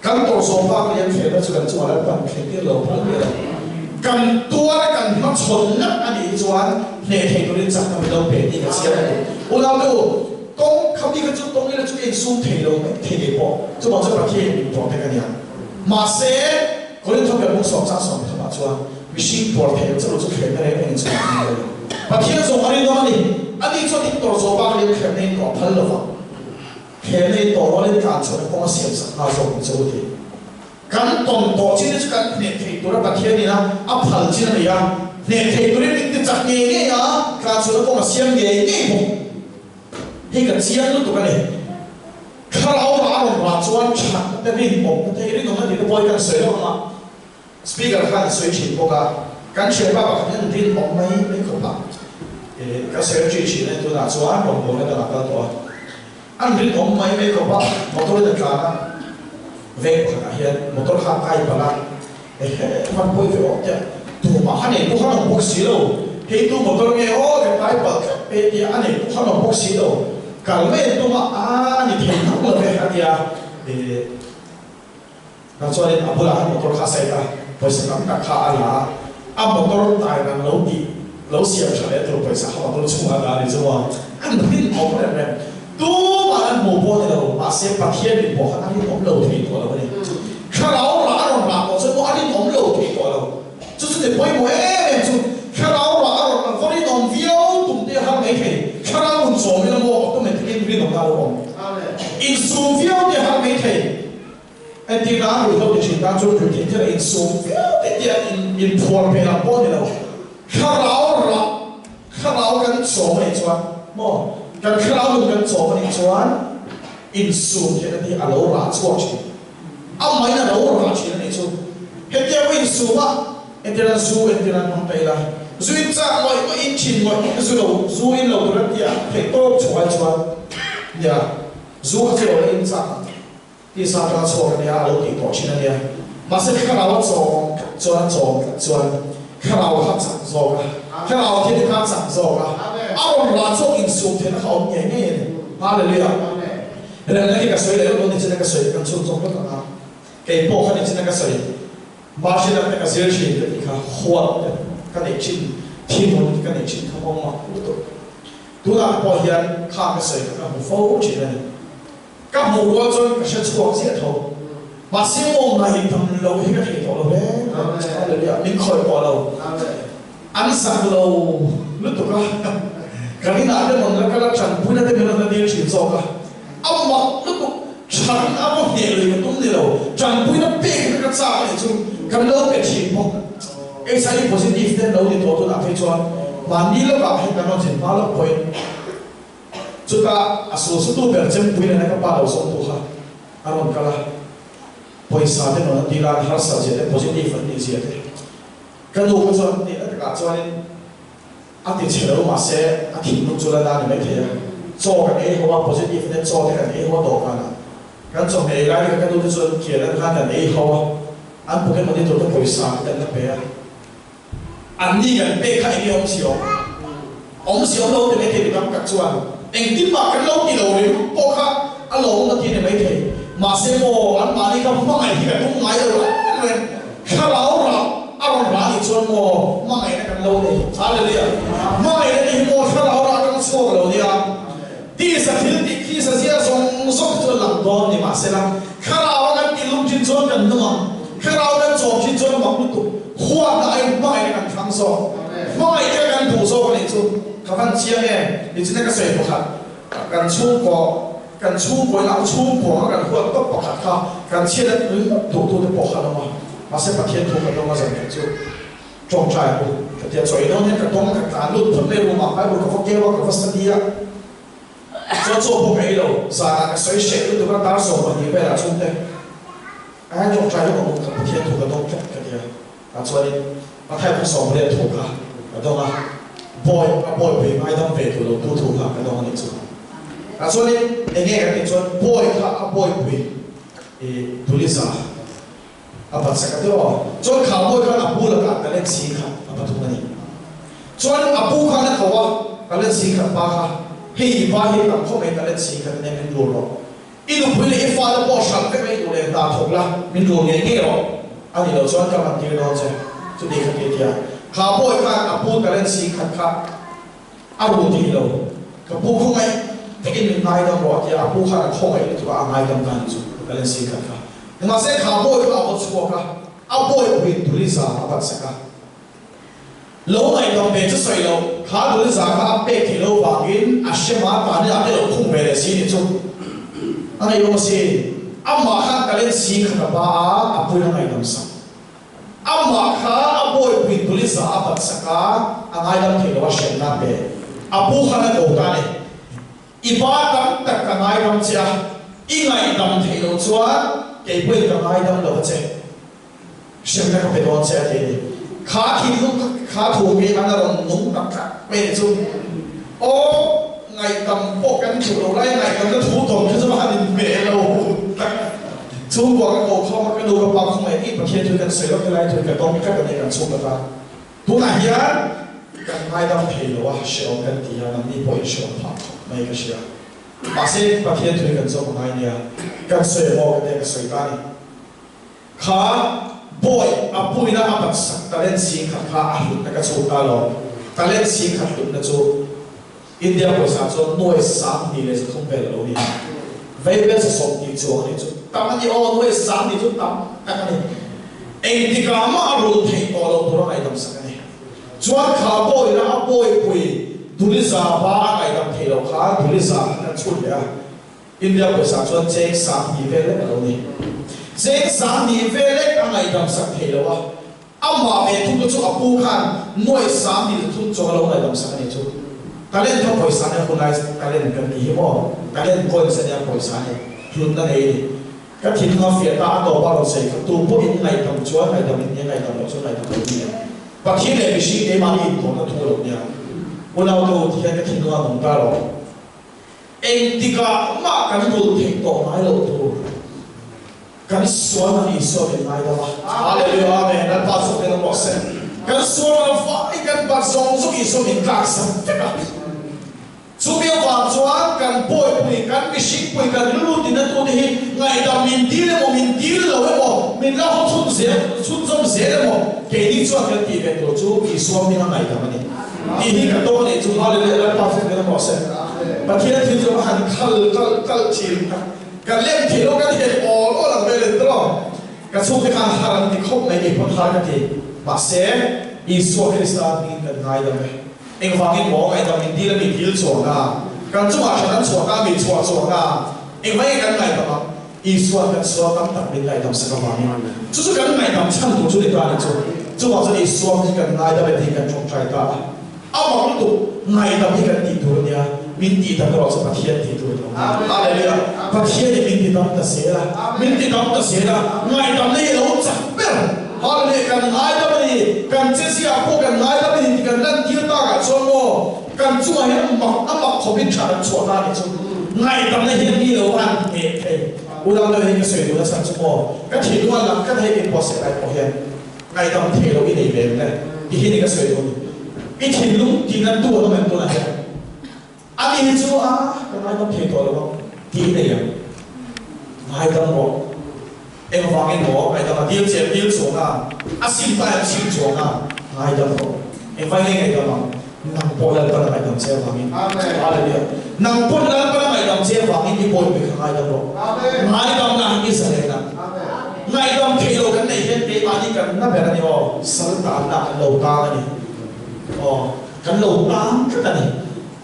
Kan tawh zawh bak leh an thlehna chu kan chungah Lalpan thleh tir lo phal miah lo. Kan tuar a kan hmachhawn ngat a nih hi chuan hneh thei turin chakna min lo pe tih ka chhiar a ni. Unau nu, tawng khami kha chu tawng ila chu ka insum thei lo mai thei ngei pawh. Chuvang chuan Pathian in min pawh tek a nia. Mahse, Korintho piah bung sawm chang 13 ah chuan mihring pawr thei ang chauh chu thlehna reng reng in chungah an ni lo. Pathian zawng a rinawm a ni. Ani chuan in tawrh zawh bak leh an thlehna in tawh a phal lovang. He lei tawh rualin tlan chhuahna kawng a siam sak nghal zawk ang che u ti. Kan tawn tawh chin hi chu kan hneh theih tura Pathianin a a phal chin a ni a, hneh theih turin min ti chak ngei ngei a, tlan chhuahna kawng a siam ngei ngei bawk. Hei ka chiang lutuk a ni. Thlarau rah a rawn rah chuan thatna te rinawmna te, rinawmna tih te pawh hi kan sawi lawk ang a, Speaker khan a sawi thin bawk a, kan thianpa pakhat hian rinawm mai mai khawp a, ka secretary thin a ni tunah chuan rawngbawlna dangah kal tawh a, an rinawm mai mai khawp a, motor in a tlan a, veng pakhatah hian motor kha a kai palh a, ehe van pawi ve awm teh, tumah a nei pawh khan awm bawk si lo, hei tu motor nge aw ka kai palh tlat pe tia a nei pawh khan awm bawk si lo, kal mai an tum a, aa a ni thei hauh lo ve a tia, Tah chuanin a bulah khan motor kha a set a, pawisa tam tak kha a la a, a motor tai rang lo tih lo siam tha leh tur pawisa kha motor chhungah a dah a ni chu maw? An rinawm rem rem. Tumah an hmu pawh a ni lo, mahse Pathian min pawh khan a rinawm lo thei tawh lo a ni. Thlarau rah a rawn rah tawh chuan maw a rinawm lo thei tawh lo. Chu chu ni pawimawh em em chu thlarau rah a rawn va rinawm viau tum te a har mai thei. Thlarau nun chawm ila maw automatic in rinawmna a lo awm. Insum viau te a har mai thei. Entirna a ruihhlo ti thin tan chuan ruihtheih thil a insum viau te tia inphuar hmel ang pawh a ni lo. Thlarau rah, thlarau kan chawm a nih chuan maw, kan thlarau nun kan chawm a nih chuan insum theihna te hi a lo rah chhuak thin. Amahin a lo rah thin a nih chu. Hetia pawh insum a, entirna zu entirna an hmang ta ila, zu in chak ngawih ngawih in thin ngawih zu lo, zu in lo tur an tia theihtawp chhuah ai chuan nia zu kha chu lo la in chak ang. Tisa atanga chhuak a nia, a lo tih tawh thin a nia. Mahse thlarau a chawm tlat chuan a chawm tlat chuan thlarau kha a chak zawk a, thlarau thil kha a chak zawk a, a rawn rah chhuak insum theihna kha a awm ngei ngei a ni. Hallelujah! Remna hi ka sawi leh lo ni chin a ka sawi kan chhun zawk vek ang a, kei pawh kha ni chin a ka sawi. Mahse dang te ka zir thin ka tih kha huat te ka neih thin. Thinlung ka neih thin kha mawng mak lutuk. Tunah pawh hian kha ka sawi kha ka hmu fo thin a ni. Ka hmuh rual chuan ka hre chhuak chiah tho. Mahse mawng ngaihdam lo hi ka thei tawh lo reng reng. Hallelujah. Min khawih pawh lo. An zak lo lutuk a. Kan inah te rawn la kal a, tanpuina te min rawn la dil thin zawk a. A mak lutuk. Than a vaw hneh lui ka tum ni lo. Tanpuina pek kha ka chak leh chu kan lo pe thin bawk. HIV positive te an lo ni tawh tunah phei chuan mahni lawkah hian kan rawn zin hma lawk pawhin chutah a sulsutu ber chempui nena ka pa lo zawng tu kha a rawn kal a, pawisa te rawn a dil a, an harsat zia te positive an nih zia te ka nu kha chuan hnehna takah chuanin A ti chhe lo mahse a thinlung chu la na ni mai thei a, chaw kan ei ho a, positive nen chaw te kan ei ho a dawhkanah kan chawhmeh ei lai te kha ka nu te chuan kian an khan kan ei ho a, an pocket money tur te pawisa te kan la pe a, an ni kan pek kha enge awmzia awm? Awmzia awm lo ti mai thei mi tam tak chuan engtin mah kan lo ti lo ringawt pawh kha a lawmawm a ti ni mai thei, mahse maw an mahni kha hmangaih hi ka tum ngai lo reng reng. Thlarau rah a rawn rah nih chuan maw hmangaihna kan lo nei? Hallelujah! Hmangaihna tih hi maw thlarau rah atanga chhuak lo nia. Tisa thil tih tisa zia zawng zawng hi chu a lang dawn ni mahsela thlarau a kan tih lum thin chuan kan nung ang. Thlarau kan chawm thin chuan mak lutuk. Huatna aiin hmangaihna kan thlang zawk. Hmangaihte kan duh zawk a nih chu ka van chiang em? Nichina ka sawi pakhat. Kan chhungkaw, kan chhungkaw in a chhungkuang a kan huat tawp pakhat kha kan chhiat a tui duh tu te pawh kha an awm a, mahse Pathian thu kan dawng a zan khat chu tawngtai u ka tia chaw ei dawn hian ka dawng a ka tlan lut phut mai room ah Bible ka va keu a ka va study a chuan chaw pawh ka ei lo zanah ka sawi hreh lutuk a dar 12 velah chhungte a hian tawngtai lawk ang u ka Pathian thu ka dawng tlat ka tia. Tah chuanin Matthai bu 18 thu kha ka dawng a, bawi a bawi pui ngaidam ve tur lo tu thu kha ka dawng a nih chu. Tah chuanin eng nge kan tih chuan bawi kha a bawi pui i Tuliza a bat sak a ti aw. Chuan kha bawi khan a pu lakah talent si kha a pathum a ni. Chuan a pu khan a ko a, talent si khat pa kha, hei i pa hi tam khawp mai talent si khat ania min rul rawh. I nupui leh i fate pawh hralh vek la i duh leh hna thawk la, min rul ngei ngei rawh. A nih loh chuan ka man tir dawn che. Chuti kha ti a ti a. Kha bawi khan a pu talent si khat kha a rul thei lo. Ka pu khawngaih takin min ngaidam rawh a ti a, a pu khan a khawngaih lutuk a, a ngaidam ta a nih chu talent si khat kha. Mahse kha bawi kha a vaw chhuak a, a bawipuiin tuli za a bat sak a. Lo ngaihdam ve chu sawi lo, kha Dulza kha a pek theih lo vangin a hre ma ta ni ah te lo khung ve leh si ni chu a ngaihawm a si. Amah khan talent si khat a ba a, a puin a ngaihdam sak. Amah kha a bawipui Dulza a bat sak a, a ngaidam theih lo a hremna a pe. A pu khan a ko ta a ni. I ba tam tak ka ngaidam che a, i ngaihdam theih loh chuan kei pawhin ka ngaidam lo a che. Hremna ka pe dawn che a ti a ni. Kha thinlung kha kha thu hi an a rawn nung tak tak mai a ni chu. Aw, ngaihdam pawh kan duh lo lai, ngaihdamna thu tawm kha chu va han inhmeh lo tak. Chhungkua ka ko khawm a, ka nu ka pa khawngaih tih Pathian thu kan sawi lawk helai thu hi ka dawng tlat a ni kan chhungkaw tan. Tunah hian kan ngaidam thei lo a, hrehawm kan ti a, nangni pawh in hrehawm phah khawp mai ka hria. Mahse Pathian thu hi kan zawm a ngai nia, kan sawi maw ka tia ka sawi ta a ni. Kha bawi a puina a bat sak talent singkhat kha a hlutna ka chhut ta lo. Talent singkhat hlutna chu India pawisa chuan nuai 2300 vel a lo ni. Veibel 20 chuang a nih chu tam a ni aw, nuai 20 chu tam tak a ni. Engtikah mah a rul theih tawh lo tur a ngaihdam sak a ni. Chuan kha bawina a bawipui Duliza ba a ngaihdam theih loh kha Duliza kha kan chhut leh a. India pawisa chuan cheng 2000 vel lek a lo ni. Cheng 2000 vel lek a ngaihdam sak thei lo a, amah ve thung te chu a pu khan nuai 2300 chawng a lo ngaihdam sak a nih chu. Talent kha pawisa nia hunlai talent kan tih hi maw, talent coins a nia pawisa a ni, hlutna nei a ni. Ka thinlung a fiah ta a tawp a rawn sawi kha tu pawh in ngaihdam chuan ngaihdam in nia ngaihdam loh chuan ngaihdam lo ni a. Pathian leh mihring keimahni intawhna thu a lo nia. Unau te u ti hian ka thinlung a nung ta lo. Engtikah mah kan rulh theih tawh ngai loh tur kan sual ang Isua min ngaidam a. Hallelujah Amen Lalpa chu hmel rawh se. Kan sual ang fai kan bat zawng zawng Isua min tlak sak vek a. Chumi avang chuan kan bawihpui, kan mihringpui, kan rilru tina tute hi ngaihdam min dil emaw min dil lo emaw min la haw chhun zel chhunzawm zel emaw keini chuan kan tih ve tur chu Isua hminga ngaihdam a ni. Tih hi ka tawng nih chu Hallelujah Lalpa fek in awm rawh se. Pathian thil chu a han khal kalh kalh thin a, ka lem thei lo ka thei awl awl ang vel in tawh. Ka chhungte khan har an ti khawp mai kei pawn har ka ti. Mahse Isua Krista hmingin kan ngaidam e. Engvangin maw ngaihdam min dil a mi dil chuang a, kan chungah hran an chhuak a mi chhuah chuang a, engvangin kan ngaihdam ang? Isua'n kan sual tam tak min ngaihdam sak avangin chu chu kan ngaihdam chhan tur chu ni ta a ni chu. Chuvang chuan Isua hi kan ngaidam e tih kan tawngtai ta a. A mak lutuk, ngaihdam hi kan tih tur a nia, min tihdam erawh chu Pathian tih tur a ni lo. Hallelujah! Pathianin min tidam ta zel a, min tidam ta zel a, ngaihdamna hi a lo chak ber. Hallelujah! Kan ngaidam a ni, kan chezia pawh kan ngaidam a ni tih kan lantir takah chuan maw, Kan chungah hian mak a mak khawpin tha kan chhuah ta a nih chu. Ngaihdamna hian mi lo an hneh thei. Unau deuh hi ka sawi duh nachhan chu maw, ka thinlung a lang ka thei min pawh seh lai pawh hian ngaihdam thei lo i nei ve em le ti hi ni ka sawi duh a ni. I thinlung tina tu an awm em tunah hian? A ni hi chu a ka ngaidam thei tawh lo ang ti i nei em? Ngaidam rawh. Engvangin maw ngaihdam a dil che dil chuang a, a sim ta em sim chuang a, ngaidam rawh. Engvangin nge ngaihdam ang? Nang pawh Lalpan a ngaihdam che avangin. Hallelujah. Nang pawn Lalpan a ngaihdam che avangin i bawipe kha ngaidam rawh. Ngaidam na hi Israel ah. Ngaihdam theih lo kan neih hian keimahni kan na ber a ni aw, sal tanna kan lo tang a ni aw, kan lo tang tlat a ni.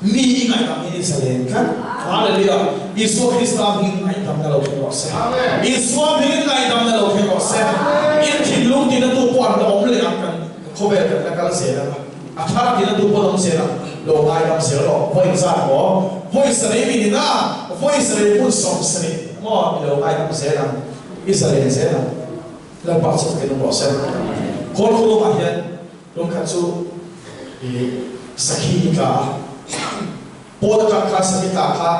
Mi i ngaihdam hi ni zalen tlat. Hallelujah! Isua Krista hmingin ngaihdamna lo thleng rawh se. Isua hmingin ngaihdamna lo thleng rawh se. In thinlung tina tu pawh an la awm leh ang kan khawvel kan la kal zel ang a. A thar tina tu pawh an awm zel ang. Lo ngaidam zel rawh. Vawi zat maw? Vawi sarih mi ni na, vawi sarih hmun 70 maw i lo ngaidam zel ang. I zalen zel ang. Lalpa chu takin awm rawh se. Kawlkhulumah hian Lungkhat chu i sakhi i tla a, pawn atang khan sakhi tla kha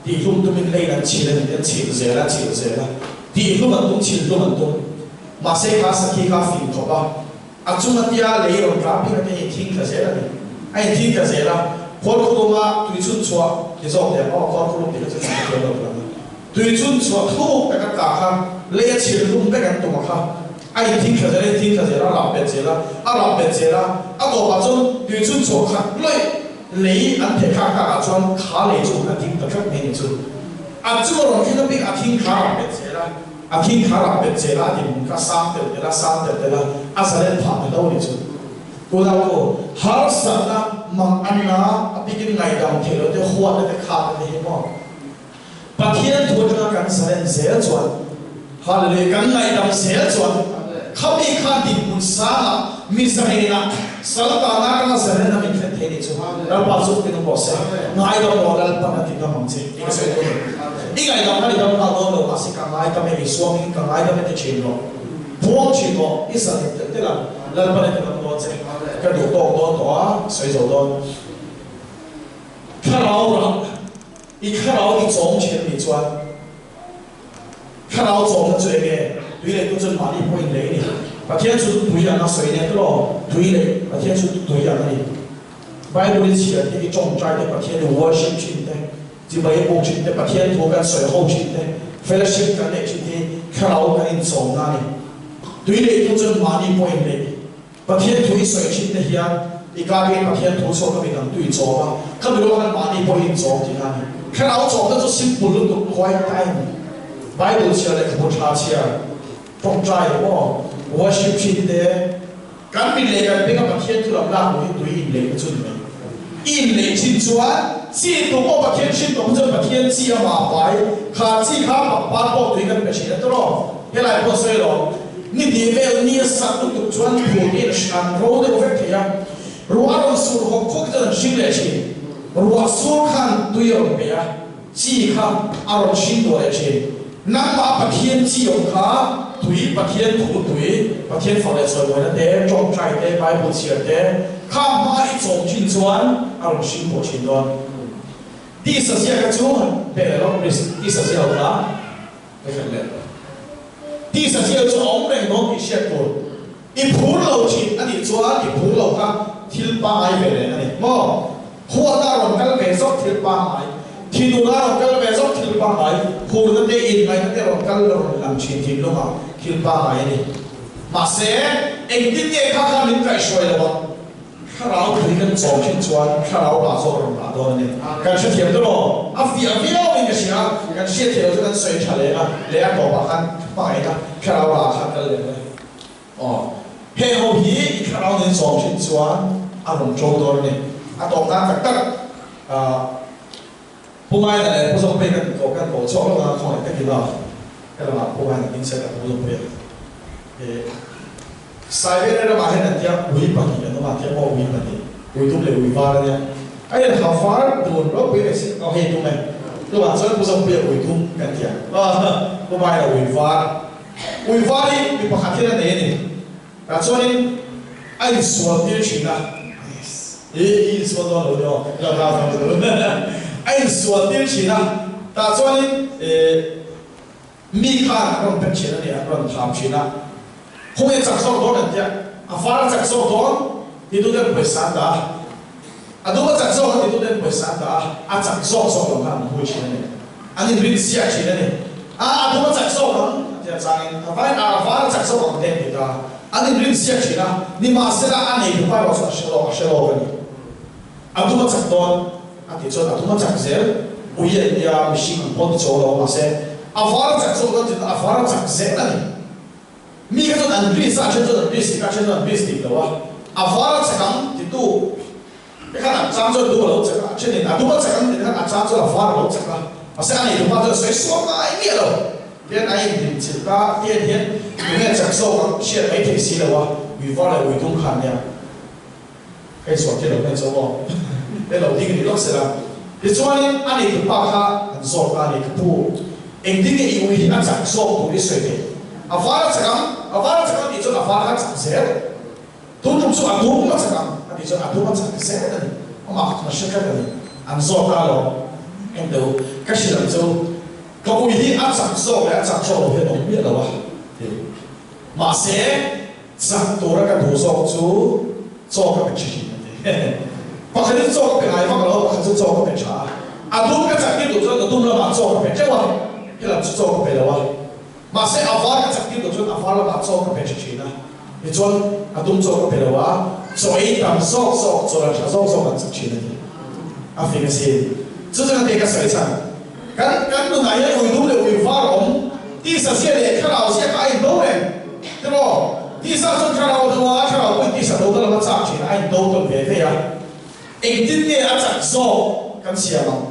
tihhlum tumin leiin an chhil a ni, an chhil zel a, chhil zel a, tihhlum an tum, chhil hlum an tum. Mahse kha sakhi kha a fing khawp a, a chung atia lei rawn tla phei kha in thing thla zel a ni, a in thing thla zel a, khuarkhuluma tui chhun chhuah ti zawk teh ang aw, khuarkhulum tih kha chu chhun ka thiam lo tur ang a. Tui chhun chhuah thuk taka tla kha lei a chhil hlum vek an tum a kha a inthing thla zel a inthing thla zel a, a rap bet zel a, a rap bet zel a, a tawpah chuan tui chhun chhuah khat lawih lei an theh thlak takah chuan kha lei chu a ding ta tlat mai a ni chu. A chu a rawn thleng apiang a thing kha a rap bet zel a, a thing kha a rap bet zel a, a dinhmun kha a sang telh telh a, sang telh telh a, a zalen phah ta hlo a ni chu. Unau ko, harsatna mang anna a pikin ngaihdam theih loh te, huatna te, khatna te hi maw? Pathian thu atanga kan zalen zel chuan, Hallelujah, kan ngaihdam zel chuan, khami kha dinhmun sangah, mi zalenah, saltana atanga zalena min thlen thei nih chu Lalpa chu min awm rawh se. Ngaidam rawh Lalpan a ti dam ang che tih ka sawi dawn lo. I ngaihdam kha ni dam nghal dawn lo, mahse ka ngaidam e, Isua hmingin ka ngaidam e ti thin rawh. Buang thin rawh, i zalen telh telh ang, Lalpan a ti dam dawn che. Ka duh tawk dawn tawh a, sawi zo dawn. Thlarau rah. I thlarau i chawm thin anih chuan thlarau chawmna chu enge? Tui leh tu chuan mahni pawh in lei a ni. Pathian chu tui ang a sawi nen tawh tui leh Pathian chu tui ang a ni. Bible i chhiar te, i tawngtai te, Pathian i worship thin te, chibai i buk thin te, Pathian thu kan sawi ho thin te, fellowship kan neih thin te hi thlarau kan inchawmna a ni. Tui leh tu chuan mahni pawh in lei. Pathian thu i sawi thin te hian i kâkin Pathian thu chhuak a midang tu i chawm a, kha mi rual khan mahni pawh i inchawm tihna a ni. Thlarau chawmna chu simple lutuk, quiet time, Bible chhiar leh khabu tha chhiar, tawngtai maw, worship thin te, kan mit leh kan benga Pathian thu lam lak luh hi tui inleihna chu ni mai. I inleih thin chuan chi tum aw Pathian hrin tawp hi chuan Pathian chi a mah pai, kha chi kha pangpar pawh tui kan pe thin a tawrh, helai pawh sawi lo. Ni hnih vel ni a sak lutuk chuan phut in an ro deuh vek thei a, ruah a rawn sur hawk khawk chuan an hring leh thin. Ruah sur khan tui a rawn pe a, chi kha a rawn hring duah leh thin. Nangmah Pathian chi awm kha tui, Pathian thu tui, Pathian fak leh chawimawi te, tawngtai te, Bible chhiar te kha hma i chawm thin chuan a rawn hring duah thin dawn. Tisa ziaka chu pe leh lawk please, tisa ziak kha. Ka hriat leh. Tisa thil chu a awm reng dawn tih hriat tur. I phur lo thin a nih chuan i phur lo kha thil pangngai ve reng a ni maw? Huatna a rawn kal ve zawk thil pangngai, thinurna a rawn kal ve zawk thil pangngai, hurna te, inngaihna te rawn kal rawn lang thin thinlungah thil pangngai a ni. Mahse, engtin nge kha kha min kaihhruai lo ang? Thlarau tui kan chawm thin chuan thlarau rah zawk a rawn rah dawn a ni. Kan hrethiam deuh lo, a fiah viauin ka hria, kan hriat theih loh chu kan sawi tha leh a, leh a tawpah khan hmangaihna thlarau rah ah khan kal leh mai. Aw, heng ho hi i thlarau nen chawm thin chuan a rawn ṭo dawn a ni. A tawp nan tak tak ah Pu Maina leh Pu Zawkpui kan ko kan ko chhuak lawk a, khawngaih takin aw ka lamah Pu Maina ding se ka Pu Zawkpuia he Siberia ramah hian an tia ui pahnih an awm a, tia maw ui pahnih, ui dum leh ui var a nia. A in ha var dun ropui mai si, aw hei dum e, tumah chuan Pu Zawkpuia ui dum kan tia, Pu Maina ui var, ui var hi mi pakhat hian a nei a ni. Tah chuanin a insual tir thin a, i insual dawn lo nia aw, lo hlau thang chu a insual tir thin a, tah chuanin mi khan an rawn pet thin a ni, an rawn tham thin a, khawnge chak zawk dawn an tia, a var a chak zawk dawn ti tu ten pawisa an dah a, a dum a chak zawk an ti tu ten pawisa an dah a, a chak zawk zawk lo khan an hui thin a ni. An inrin siak thin a ni. A a dum a chak zawk ang a tia changin a vai a var a chak zawk ang te an ti ta. An inrin siak thin a, nimahsela a nei tupa erawh chu a hre lawk a hre lawk a ni. A dum a chak dawn a tih chuan a dum a chak zel ui an tia mihring ang pawh ti chaw lo mahse a var a chak zawk dawn tih a var a chak zel a ni. Mi kha chuan an risk a, a then chuan an risk dik a, a then chuan an risk dik lo a, a var a chak ang titu Te khan a chang chuan dum a lo chak a, a thenin a dum a chak ang tih khan a chang chuan a var a lo chak a, mahse a nei dupa chuan sawi sual ngai miah lo tian a indim chilh ta tian hian tunge chak zawk ang hriat mai theih si lo a, ui var leh ui dum khan nia ka insual thei lo hmel chu aw te lo ding rih lawk sela. Tichuanin a nei dupa kha an zawk ta a ni, ka pu engtin nge i ui hi a chak zawk tur i sawi theih? A var a chak ang, a var a chak ang tih chuan a var kha a chak zel. Tun tum chu a dum a chak ang a tih chuan a dum a chak zel a ni. Amah kha chuan a hre tlat a ni. An zawt ta lo. Eng deuh ka hrilh ang chu ka ui hi a chak zawk leh a chak zawk lo hian awm miah lo a ti. Mahse chak tura ka duh zawk chu chaw ka pe thin a ti. Pakhat hi chaw ka pe ngai vak lo a, pakhat chu chaw ka pe tha a. A dum ka chak tir duh chuan a dum lamah chaw ka pe teuh a, helam chu chaw ka pe lo a. Mahse a var ka chak tir loh chuan a var lamah chaw ka pe tha thin a, tichuan a dum chaw ka pe lo a, chaw ei tam zawk zawk, chaw la tha zawk zawk an chak thin a ni. A fing a sin. Chu chuan kei ka sawi chhan, kan kan nunah hian ui dum leh ui var awm, tisa zia leh thlarau zia kha a in do reng. Tiraw? Tisa chuan thlarau a do a, thlarau pawhin tisa do ta lama chak thin a, a in do tawn ve ve a. Engtin nge a chak zawk kan siam ang?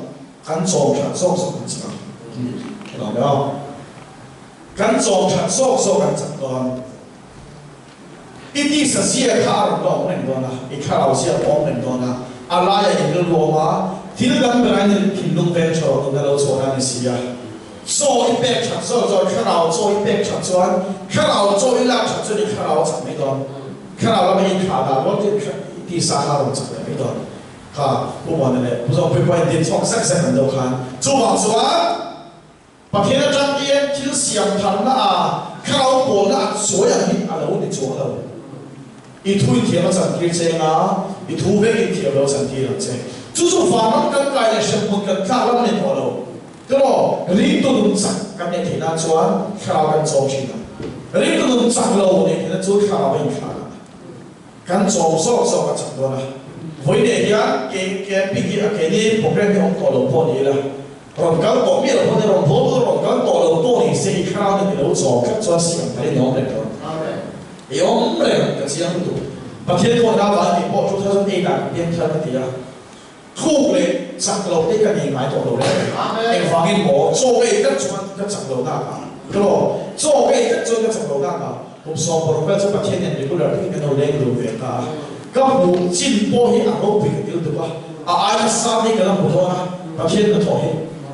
Kan chawm that zawk zawk an chak ang tih ka lawm e aw. Kan chawm that zawk zawk an chak dawn. I tisa zia kha a rawn la awm reng dawn a, i thlarau zia pawh awm reng dawn a, a laiah i rilru awm a, thil dang ber aiin i thinlung veng tha rawh nunna lo chhuahna a ni si a. Chaw i pek that zawk zawk, thlarau chaw i pek that chuan, thlarau chaw i lak that chuan i thlarau a chak mai dawn. Thlarau lama i thlah dah rual chu i tisa kha a rawn chak leh mai dawn. Kha Pu Muana leh Pu Zawngpui pawh in din chhuak zek zek an deuh khan. Chuvang chuan Pathian atang hian thil siam tharna a thlarau pawlna a chawi ang hi a lo ni chuang lo. I thu in thiam a chantir che anga i thu vek in thiam lo a chantir ang che. Chu chu vanram kan kai leh hremhmun kan tlak lam a ni tawh lo. Tiraw, ringtu nun chak kan neih theih nan chuan thlarau kan chawm thin a. Ringtu nun chak lo neih theihna chu thlarau a inthlak a. Kan chawm zawk zawk a chak dawn a, vawi leh hian kei camping hi a keini program hi awm tawh lo pawh ni ila, rawn kal tawh miah lo pawh ni, rawn haw dawn rawn kal tawh lo pawh ni se i thlarau nen i lo chawm tlat chuan siam thar in awm reng dawn. I awm reng ka chiang lutuk. Pathian khawnna avangin kei pawh 2008 ah ka piang thar ka ti a, thuk leh chak lo te ka nei ngai tawh lo reng reng. Engvangin maw chaw ka ei tlat chuan ka chak lo nak a, tiraw? Chaw ka ei tlat chuan ka chak lo nak a, kum 60 vel chu Pathian nen regular takin kan lo leng dun ve ta a, ka hmuh chin pawh hi a ropui ka til tuk a, a ai nasa hi ka la hmu dawn a, Pathian hnathawh hi.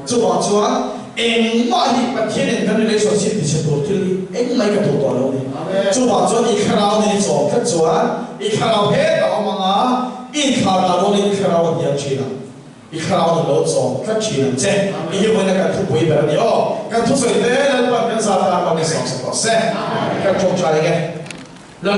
Chuvang chuan engmah hi Pathian nen kan relationship ti chhe tur thil hi engmah hi ka duh tawh lo a ni. Chuvang chuan i thlarau nen i chawm tlat chuan i thlarau hetah awm ang a, I thlarau rualin i thlarau a hniam thin ang. I thlarau nun lo chawm tlat thin ang che. I hi vawiina kan thupui ber a ni aw. Kan thusawi te Lalpan kan zah tan pawh ni sawm sak rawh se. Kan tawngtai eng e.